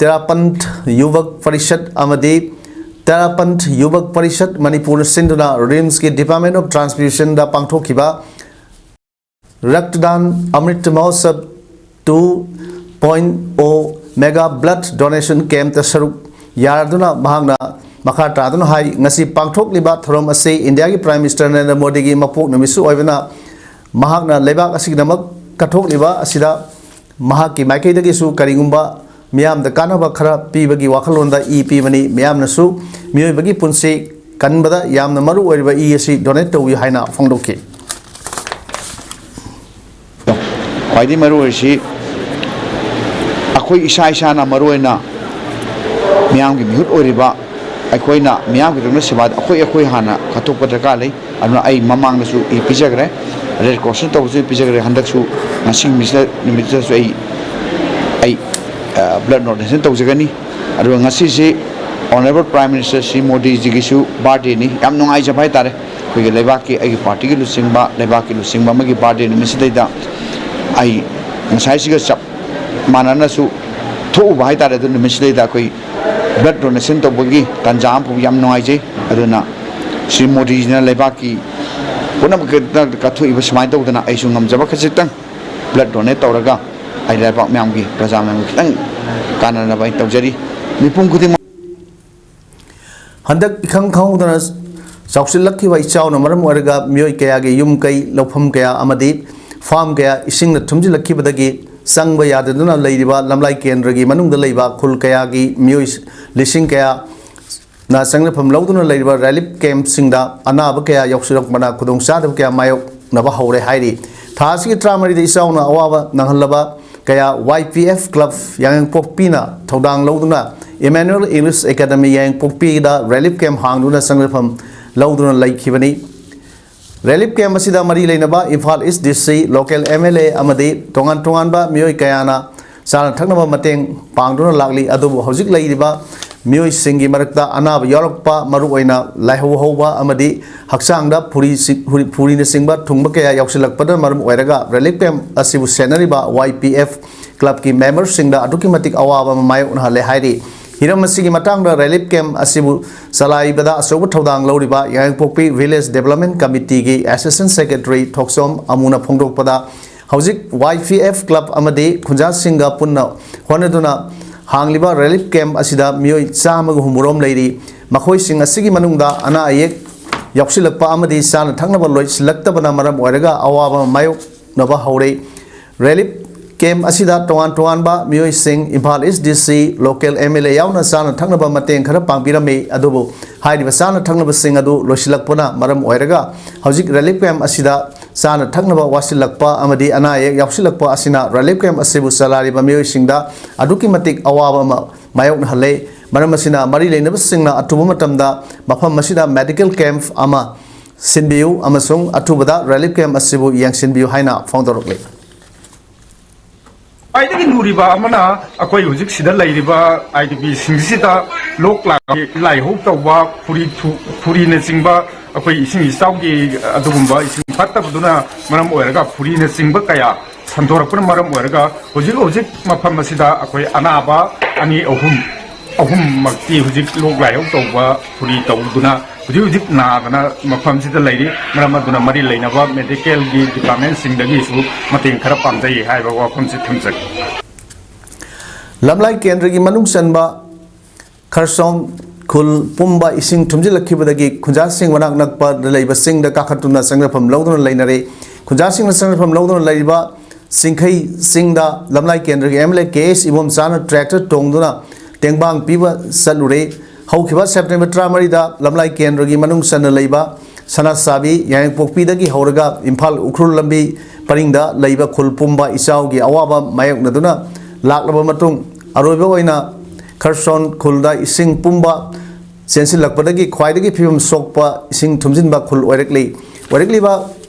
ꯇꯦꯔꯥꯄꯟꯊ ꯌꯨꯕꯛ ꯄꯔꯤꯁꯠ ꯑꯃꯗꯤ ꯇꯦꯔꯥꯄꯟꯊ ꯌꯨꯕꯛ ꯄꯔꯤꯁꯠ ꯃꯅꯤꯄꯨꯔꯅ ꯁꯤꯟꯗꯨꯅ ꯔꯤꯝꯁꯀꯤ ꯗꯤꯄꯥꯔꯠꯃꯦꯟ ꯑꯣꯐ ꯇ꯭ꯔꯥꯟꯁꯐ꯭ꯌꯨꯖꯟꯗ ꯄꯥꯡꯊꯣꯛꯈꯤꯕ ꯔꯛꯇꯗꯥꯟ ꯑꯃ꯭ꯔꯤꯠ ꯃꯍꯣꯠꯁꯕ ꯇꯨ ꯄꯣꯏꯟ ꯑꯣ ꯃꯦꯒꯥ ꯕ꯭ꯂꯗ ꯗꯣꯅꯦꯁꯟ ꯀꯦꯝꯞꯇ ꯁꯔꯨꯛ ꯌꯥꯗꯨꯅ ꯃꯍꯥꯛꯅ ꯃꯈꯥ ꯇꯥꯗꯨꯅ ꯍꯥꯏ, ꯉꯁꯤ ꯄꯥꯡꯊꯣꯛꯂꯤꯕ ꯊꯧꯔꯝ ꯑꯁꯤ ꯏꯟꯗꯤꯌꯥꯒꯤ ꯄ꯭ꯔꯥꯏꯝ ꯃꯤꯅꯤꯁꯇꯔ ꯅꯔꯦꯟꯗ꯭ꯔ ꯃꯣꯗꯤꯒꯤ ꯃꯄꯣꯛ ꯅꯨꯃꯤꯠꯁꯨ ꯑꯣꯏꯕꯅ ꯃꯍꯥꯛꯅ ꯂꯩꯕꯥꯛ ꯑꯁꯤꯒꯤꯗꯃꯛ ꯀꯠꯊꯣꯛꯂꯤꯕ ꯑꯁꯤꯗ ꯃꯍꯥꯛꯀꯤ ꯃꯥꯏꯀꯩꯗꯒꯤꯁꯨ ꯀꯔꯤꯒꯨꯝꯕ ꯃꯤꯌꯥꯝꯗ ꯀꯥꯟꯅꯕ ꯈꯔ ꯄꯤꯕꯒꯤ ꯋꯥꯈꯜꯂꯣꯟꯗ ꯏ ꯄꯤꯕꯅꯤ꯫ ꯃꯤꯌꯥꯝꯅꯁꯨ ꯃꯤꯑꯣꯏꯕꯒꯤ ꯄꯨꯟꯁꯤ ꯀꯟꯕꯗ ꯌꯥꯝꯅ ꯃꯔꯨ ꯑꯣꯏꯔꯤꯕ ꯏ ꯑꯁꯤ ꯗꯣꯅꯦꯠ ꯇꯧꯕꯤꯌꯨ ꯍꯥꯏꯅ ꯐꯣꯡꯗꯣꯛꯈꯤ꯫ ꯈ꯭ꯋꯥꯏꯗꯒꯤ ꯃꯔꯨ ꯑꯣꯏꯔꯤꯁꯤ ꯑꯩꯈꯣꯏ ꯏꯁꯥ ꯏꯁꯥꯅ ꯃꯔꯨ ꯑꯣꯏꯅ ꯃꯤꯌꯥꯝꯒꯤ ꯃꯤꯍꯨꯠ ꯑꯣꯏꯔꯤꯕ ꯑꯩꯈꯣꯏꯅ ꯃꯤꯌꯥꯝꯒꯤꯗꯃꯛꯇ ꯁꯦꯕꯥ ꯑꯩꯈꯣꯏ, ꯑꯩꯈꯣꯏ ꯍꯥꯟꯅ ꯀꯠꯊꯣꯛꯄ ꯗꯔꯀꯥꯔ ꯂꯩ꯫ ꯑꯗꯨꯅ ꯑꯩ ꯃꯃꯥꯡꯗꯁꯨ ꯏ ꯄꯤꯖꯈ꯭ꯔꯦ, ꯔꯦꯗ ꯀ꯭ꯔꯣꯁꯅ ꯇꯧꯕꯁꯨ ꯄꯤꯖꯈ꯭ꯔꯦ, ꯍꯟꯗꯛꯁꯨ ꯉꯁꯤ ꯅꯨꯃꯤꯠꯁꯤꯗ, ꯅꯨꯃꯤꯠꯁꯤꯗꯁꯨ ꯑꯩ, ꯑꯩ, ꯑ, ꯕ꯭ꯂꯗ ꯗꯣꯅꯦꯁꯟ ꯇꯧꯖꯒꯅꯤ꯫ ꯑꯗꯨꯒ ꯉꯁꯤꯁꯤ ꯑꯣꯅꯔꯦꯕꯜ ꯄ꯭ꯔꯥꯏꯝ ꯃꯤꯅꯤꯁꯇꯔ ꯁ꯭ꯔꯤ ꯃꯣꯗꯤꯖꯤꯒꯤꯁꯨ ꯕꯥꯔꯗꯦꯅꯤ꯫ ꯌꯥꯝ ꯅꯨꯡꯉꯥꯏꯖꯕ ꯍꯥꯏꯇꯥꯔꯦ, ꯑꯩꯈꯣꯏꯒꯤ ꯂꯩꯕꯥꯛꯀꯤ, ꯑꯩꯒꯤ ꯄꯥꯔꯇꯤꯒꯤ ꯂꯨꯆꯤꯡꯕ, ꯂꯩꯕꯥꯛꯀꯤ ꯂꯨꯆꯤꯡꯕ ꯑꯃꯒꯤ ꯕꯥꯔꯗꯦ ꯅꯨꯃꯤꯠꯁꯤꯗꯩꯗ ꯑꯩ ꯉꯁꯥꯏꯁꯤꯒ ꯆꯞ ꯃꯥꯟꯅꯅꯁꯨ ꯊꯣꯛꯎꯕ ꯍꯥꯏꯇꯥꯔꯦ꯫ ꯑꯗꯨ ꯅꯨꯃꯤꯠꯁꯤꯗꯩꯗ ꯑꯩꯈꯣꯏ blood donation ꯇꯧꯕꯒꯤ ꯇꯥꯟꯖꯥ ꯑꯃ ꯐꯪꯕ ꯌꯥꯝ ꯅꯨꯡꯉꯥꯏꯖꯩ꯫ ꯑꯗꯨꯅ ꯁ꯭ꯔꯤ ꯃꯣꯗꯤꯖꯤꯅ ꯂꯩꯕꯥꯛꯀꯤ ꯄꯨꯝꯅꯃꯛꯇ ꯀꯠꯊꯣꯛꯏꯕ ꯁꯨꯃꯥꯏꯅ ꯇꯧꯗꯅ ꯑꯩꯁꯨ ꯉꯝꯖꯕ ꯈꯖꯤꯛꯇꯪ blood donate ꯇꯧꯔꯒ ꯑꯩ ꯂꯩꯕꯥꯛ ꯃꯌꯥꯝꯒꯤ, ꯄ꯭ꯔꯖꯥ ꯃꯌꯥꯝꯒꯤ ꯈꯤꯇꯪ ꯀꯥꯟꯅꯅꯕ ꯑꯩ ꯇꯧꯖꯔꯤ꯫ ꯃꯤꯄꯨꯝ ꯈꯨꯗꯤꯡꯃꯛ ꯍꯟꯗꯛ ꯏꯈꯪ ꯈꯪꯍꯧꯗꯅ ꯆꯥꯎꯁꯤꯜꯂꯛꯈꯤꯕ ꯏꯆꯥꯎꯅ ꯃꯔꯝ ꯑꯣꯏꯔꯒ ꯃꯤꯑꯣꯏ ꯀꯌꯥꯒꯤ ꯌꯨꯝ ꯀꯩ, ꯂꯧꯐꯝ ꯀꯌꯥ ꯑꯃꯗꯤ farm ꯀꯌꯥ ꯏꯁꯤꯡꯅ ꯊꯨꯝꯖꯤꯜꯂꯛꯈꯤꯕꯗꯒꯤ ꯆꯪꯕ ꯌꯥꯗꯗꯨꯅ ꯂꯩꯔꯤꯕ ꯂꯝꯂꯥꯏ ꯀꯦꯟꯗ꯭ꯔꯒꯤ ꯃꯅꯨꯡꯗ ꯂꯩꯕ ꯈꯨꯜ ꯀꯌꯥꯒꯤ ꯃꯤꯑꯣꯏ ꯂꯤꯁꯤꯡ ꯀꯌꯥꯅ ꯆꯪꯅꯐꯝ ꯂꯧꯗꯨꯅ ꯂꯩꯔꯤꯕ relief campꯁꯤꯡꯗ ꯑꯅꯥꯕ ꯀꯌꯥ ꯌꯥꯎꯁꯤꯜꯂꯛꯄꯅ ꯈꯨꯗꯣꯡꯆꯥꯗꯕ ꯀꯌꯥ ꯃꯥꯌꯣꯛꯅꯕ ꯍꯧꯔꯦ ꯍꯥꯏꯔꯤ꯫ ꯊꯥ ꯑꯁꯤꯒꯤ ꯇꯔꯥꯃꯔꯤꯗ ꯏꯆꯥꯎꯅ ꯑꯋꯥꯕ ꯅꯪꯍꯜꯂꯕ ꯀꯌꯥ Y P F club ꯌꯥꯏꯉꯪꯄꯣꯛꯄꯤꯅ ꯊꯧꯗꯥꯡ ꯂꯧꯗꯨꯅ Emmanuel English Academy ꯌꯥꯏꯉꯪꯄꯣꯛꯄꯤꯗ relief camp ꯍꯥꯡꯗꯨꯅ ꯆꯪꯅꯐꯝ ꯂꯧꯗꯨꯅ ꯂꯩꯈꯤꯕꯅꯤ꯫ Relief camp ꯑꯁꯤꯗ ꯃꯔꯤ ꯂꯩꯅꯕ Imphal East D C, local M L A ꯑꯃꯗꯤ ꯇꯣꯉꯥꯟ ꯇꯣꯉꯥꯟꯕ ꯃꯤꯑꯣꯏ ꯀꯌꯥꯅ ꯆꯥꯅ ꯊꯛꯅꯕ ꯃꯇꯦꯡ ꯄꯥꯡꯗꯨꯅ ꯂꯥꯛꯂꯤ꯫ ꯑꯗꯨꯕꯨ ꯍꯧꯖꯤꯛ ꯂꯩꯔꯤꯕ ꯃꯤꯑꯣꯏꯁꯤꯡꯒꯤ ꯃꯔꯛꯇ ꯑꯅꯥꯕ ꯌꯥꯎꯔꯛꯄ, ꯃꯔꯨꯑꯣꯏꯅ ꯂꯥꯏꯍꯧ ꯍꯧꯕ ꯑꯃꯗꯤ ꯍꯛꯆꯥꯡꯗ ꯐꯨꯔꯤ-, ꯐꯨꯔꯤꯅꯆꯤꯡꯕ ꯊꯨꯡꯕ ꯀꯌꯥ ꯌꯥꯎꯁꯤꯜꯂꯛꯄꯅ ꯃꯔꯝ ꯑꯣꯏꯔꯒ relief camp ꯑꯁꯤꯕꯨ ꯁꯦꯟꯅꯔꯤꯕ Y P F clubꯀꯤ memberꯁꯤꯡꯗ ꯑꯗꯨꯛꯀꯤ ꯃꯇꯤꯛ ꯑꯋꯥꯕ ꯑꯃ ꯃꯥꯌꯣꯛꯅꯍꯜꯂꯦ ꯍꯥꯏꯔꯤ꯫ ꯍꯤꯔꯝ ꯑꯁꯤꯒꯤ ꯃꯇꯥꯡꯗ relief camp ꯑꯁꯤꯕꯨ ꯆꯂꯥꯏꯕꯗ ꯑꯆꯧꯕ ꯊꯧꯗꯥꯡ ꯂꯧꯔꯤꯕ ꯌꯥꯏꯉꯪꯄꯣꯛꯄꯤ Village Development Committeeꯒꯤ Assistant Secretary ꯊꯣꯛꯆꯣꯝ ꯑꯃꯨꯅ ꯐꯣꯡꯗꯣꯛꯄꯗ, ꯍꯧꯖꯤꯛ Y P F club ꯑꯃꯗꯤ ꯈꯨꯟꯖꯥꯁꯤꯡꯒ ꯄꯨꯟꯅ ꯍꯣꯠꯅꯗꯨꯅ ꯍꯥꯡꯂꯤꯕ relief camp ꯑꯁꯤꯗ ꯃꯤꯑꯣꯏ ꯆꯥꯝꯃꯒ ꯍꯨꯝꯐꯨꯔꯣꯝ ꯂꯩꯔꯤ꯫ ꯃꯈꯣꯏꯁꯤꯡ ꯑꯁꯤꯒꯤ ꯃꯅꯨꯡꯗ ꯑꯅꯥ ꯑꯌꯦꯛ ꯌꯥꯎꯁꯤꯜꯂꯛꯄ ꯑꯃꯗꯤ ꯆꯥꯅ ꯊꯛꯅꯕ ꯂꯣꯏꯁꯤꯜꯂꯛꯇꯕꯅ ꯃꯔꯝ ꯑꯣꯏꯔꯒ ꯑꯋꯥꯕ ꯃꯥꯌꯣꯛꯅꯕ ꯍꯧꯔꯦ꯫ Relief camp ꯑꯁꯤꯗ ꯇꯣꯉꯥꯟ ꯇꯣꯉꯥꯟꯕ ꯃꯤꯑꯣꯏꯁꯤꯡ, Imphal East D C, local M L A ꯌꯥꯎꯅ ꯆꯥꯅ ꯊꯛꯅꯕ ꯃꯇꯦꯡ ꯈꯔ ꯄꯥꯡꯕꯤꯔꯝꯃꯤ꯫ ꯑꯗꯨꯕꯨ ꯍꯥꯏꯔꯤꯕ ꯆꯥꯅ ꯊꯛꯅꯕꯁꯤꯡ ꯑꯗꯨ ꯂꯣꯏꯁꯤꯜꯂꯛꯄꯅ ꯃꯔꯝ ꯑꯣꯏꯔꯒ ꯍꯧꯖꯤꯛ relief camp ꯑꯁꯤꯗ ꯆꯥꯅ ꯊꯛꯅꯕ ꯋꯥꯠꯁꯤꯜꯂꯛꯄ ꯑꯃꯗꯤ ꯑꯅꯥ ꯑꯌꯦꯛ ꯌꯥꯎꯁꯤꯜꯂꯛꯄ ꯑꯁꯤꯅ relief camp ꯑꯁꯤꯕꯨ ꯆꯂꯥꯏꯔꯤꯕ ꯃꯤꯑꯣꯏꯁꯤꯡꯗ ꯑꯗꯨꯛꯀꯤ ꯃꯇꯤꯛ ꯑꯋꯥꯕ ꯑꯃ ꯃꯥꯌꯣꯛꯅꯍꯜꯂꯦ꯫ ꯃꯔꯝ ꯑꯁꯤꯅ ꯃꯔꯤ ꯂꯩꯅꯕꯁꯤꯡꯅ ꯑꯊꯨꯕ ꯃꯇꯝꯗ ꯃꯐꯝ ꯑꯁꯤꯗ medical camp ꯑꯃ ꯁꯤꯟꯕꯤꯌꯨ ꯑꯃꯁꯨꯡ ꯑꯊꯨꯕꯗ relief camp ꯑꯁꯤꯕꯨ ꯌꯦꯡꯁꯤꯟꯕꯤꯌꯨ ꯍꯥꯏꯅ ꯐꯣꯡꯗꯣꯔꯛꯂꯤ꯫ ꯈ꯭ꯋꯥꯏꯗꯒꯤ ꯂꯨꯔꯤꯕ ꯑꯃꯅ ꯑꯩꯈꯣꯏ ꯍꯧꯖꯤꯛ ꯁꯤꯗ ꯂꯩꯔꯤꯕ I D Pꯁꯤꯡꯁꯤꯗ ꯂꯣꯛ ꯂꯥꯏ-, ꯂꯥꯏꯍꯧ ꯇꯧꯕ, ꯐꯨꯔꯤ ꯊꯨ-, ꯐꯨꯔꯤꯅꯆꯤꯡꯕ, ꯑꯩꯈꯣꯏ ꯏꯁꯤꯡ ꯏꯆꯥꯎꯒꯤ ꯑꯗꯨꯒꯨꯝꯕ ꯏꯁꯤꯡ ꯐꯠꯇꯕꯗꯨꯅ ꯃꯔꯝ ꯑꯣꯏꯔꯒ ꯐꯨꯔꯤꯅꯆꯤꯡꯕ ꯀꯌꯥ ꯁꯟꯗꯣꯔꯛꯄꯅ ꯃꯔꯝ ꯑꯣꯏꯔꯒ ꯍꯧꯖꯤꯛ ꯍꯧꯖꯤꯛ ꯃꯐꯝ ꯑꯁꯤꯗ ꯑꯩꯈꯣꯏ ꯑꯅꯥꯕ ꯑꯅꯤ ꯑꯍꯨꯝ, ꯑꯍꯨꯝꯃꯛꯇꯤ ꯍꯧꯖꯤꯛ ꯂꯣꯛ ꯂꯥꯏꯍꯧ ꯇꯧꯕ ꯐꯨꯔꯤ ꯇꯧꯗꯨꯅ ꯍꯧꯖꯤꯛ ꯍꯧꯖꯤꯛ ꯅꯥꯗꯅ ꯃꯐꯝꯁꯤꯗ ꯂꯩꯔꯤ꯫ ꯃꯔꯝ ꯑꯗꯨꯅ ꯃꯔꯤ ꯂꯩꯅꯕ ꯃꯦꯗꯤꯀꯦꯜꯒꯤ ꯗꯤꯄꯥꯔꯠꯃꯦꯟꯁꯤꯡꯗꯒꯤꯁꯨ ꯃꯇꯦꯡ ꯈꯔ ꯄꯥꯡꯖꯩ ꯍꯥꯏꯕ ꯋꯥꯐꯝꯁꯤ ꯊꯝꯖꯒꯦ꯫ ꯂꯝꯂꯥꯏ ꯀꯦꯟꯗ꯭ꯔꯒꯤ ꯃꯅꯨꯡ ꯆꯟꯕ ꯈꯔꯁꯣꯡ ꯈꯨꯜ ꯄꯨꯝꯕ ꯏꯁꯤꯡ ꯊꯨꯝꯖꯤꯜꯂꯛꯈꯤꯕꯗꯒꯤ ꯈꯨꯟꯖꯥꯁꯤꯡ ꯃꯅꯥꯛ ꯅꯛꯄꯗ ꯂꯩꯕ ꯆꯤꯡꯗ ꯀꯥꯈꯠꯇꯨꯅ ꯆꯪꯖꯐꯝ ꯂꯧꯗꯨꯅ ꯂꯩꯅꯔꯦ꯫ ꯈꯨꯟꯖꯥꯁꯤꯡꯅ ꯆꯪꯖꯐꯝ ꯂꯧꯗꯨꯅ ꯂꯩꯔꯤꯕ ꯆꯤꯡꯈꯩ ꯆꯤꯡꯗ ꯂꯝꯂꯥꯏ ꯀꯦꯟꯗ꯭ꯔꯒꯤ M L A K S ꯏꯕꯣꯝꯆꯥꯅ ꯇ꯭ꯔꯦꯛꯇꯔ ꯇꯣꯡꯗꯨꯅ ꯇꯦꯡꯕꯥꯡ ꯄꯤꯕ ꯆꯠꯂꯨꯔꯦ꯫ ꯍꯧꯈꯤꯕ ꯁꯦꯞꯇꯦꯝꯕꯔ ꯇꯔꯥꯃꯔꯤꯗ ꯂꯝꯂꯥꯏ ꯀꯦꯟꯗ꯭ꯔꯒꯤ ꯃꯅꯨꯡ ꯆꯟꯅ ꯂꯩꯕ ꯁꯅꯥꯆꯥꯕꯤ, ꯌꯥꯏꯉꯪꯄꯣꯛꯄꯤꯗꯒꯤ ꯍꯧꯔꯒ ꯏꯝꯐꯥꯜ ꯎꯈ꯭ꯔꯨꯜ ꯂꯝꯕꯤ ꯄꯔꯤꯡꯗ ꯂꯩꯕ ꯈꯨꯜ ꯄꯨꯝꯕ ꯏꯆꯥꯎꯒꯤ ꯑꯋꯥꯕ ꯃꯥꯌꯣꯛꯅꯗꯨꯅ ꯂꯥꯛꯂꯕ ꯃꯇꯨꯡ, ꯑꯔꯣꯏꯕ ꯑꯣꯏꯅ ꯈꯔꯁꯣꯟ ꯈꯨꯜꯗ ꯏꯁꯤꯡ ꯄꯨꯝꯕ ꯆꯦꯟꯁꯤꯜꯂꯛꯄꯗꯒꯤ ꯈ꯭ꯋꯥꯏꯗꯒꯤ ꯐꯤꯕꯝ ꯁꯣꯛꯄ ꯏꯁꯤꯡ ꯊꯨꯝꯖꯤꯟꯕ ꯈꯨꯜ ꯑꯣꯏꯔꯛꯂꯤ꯫ ꯑꯣꯏꯔꯛꯂꯤꯕ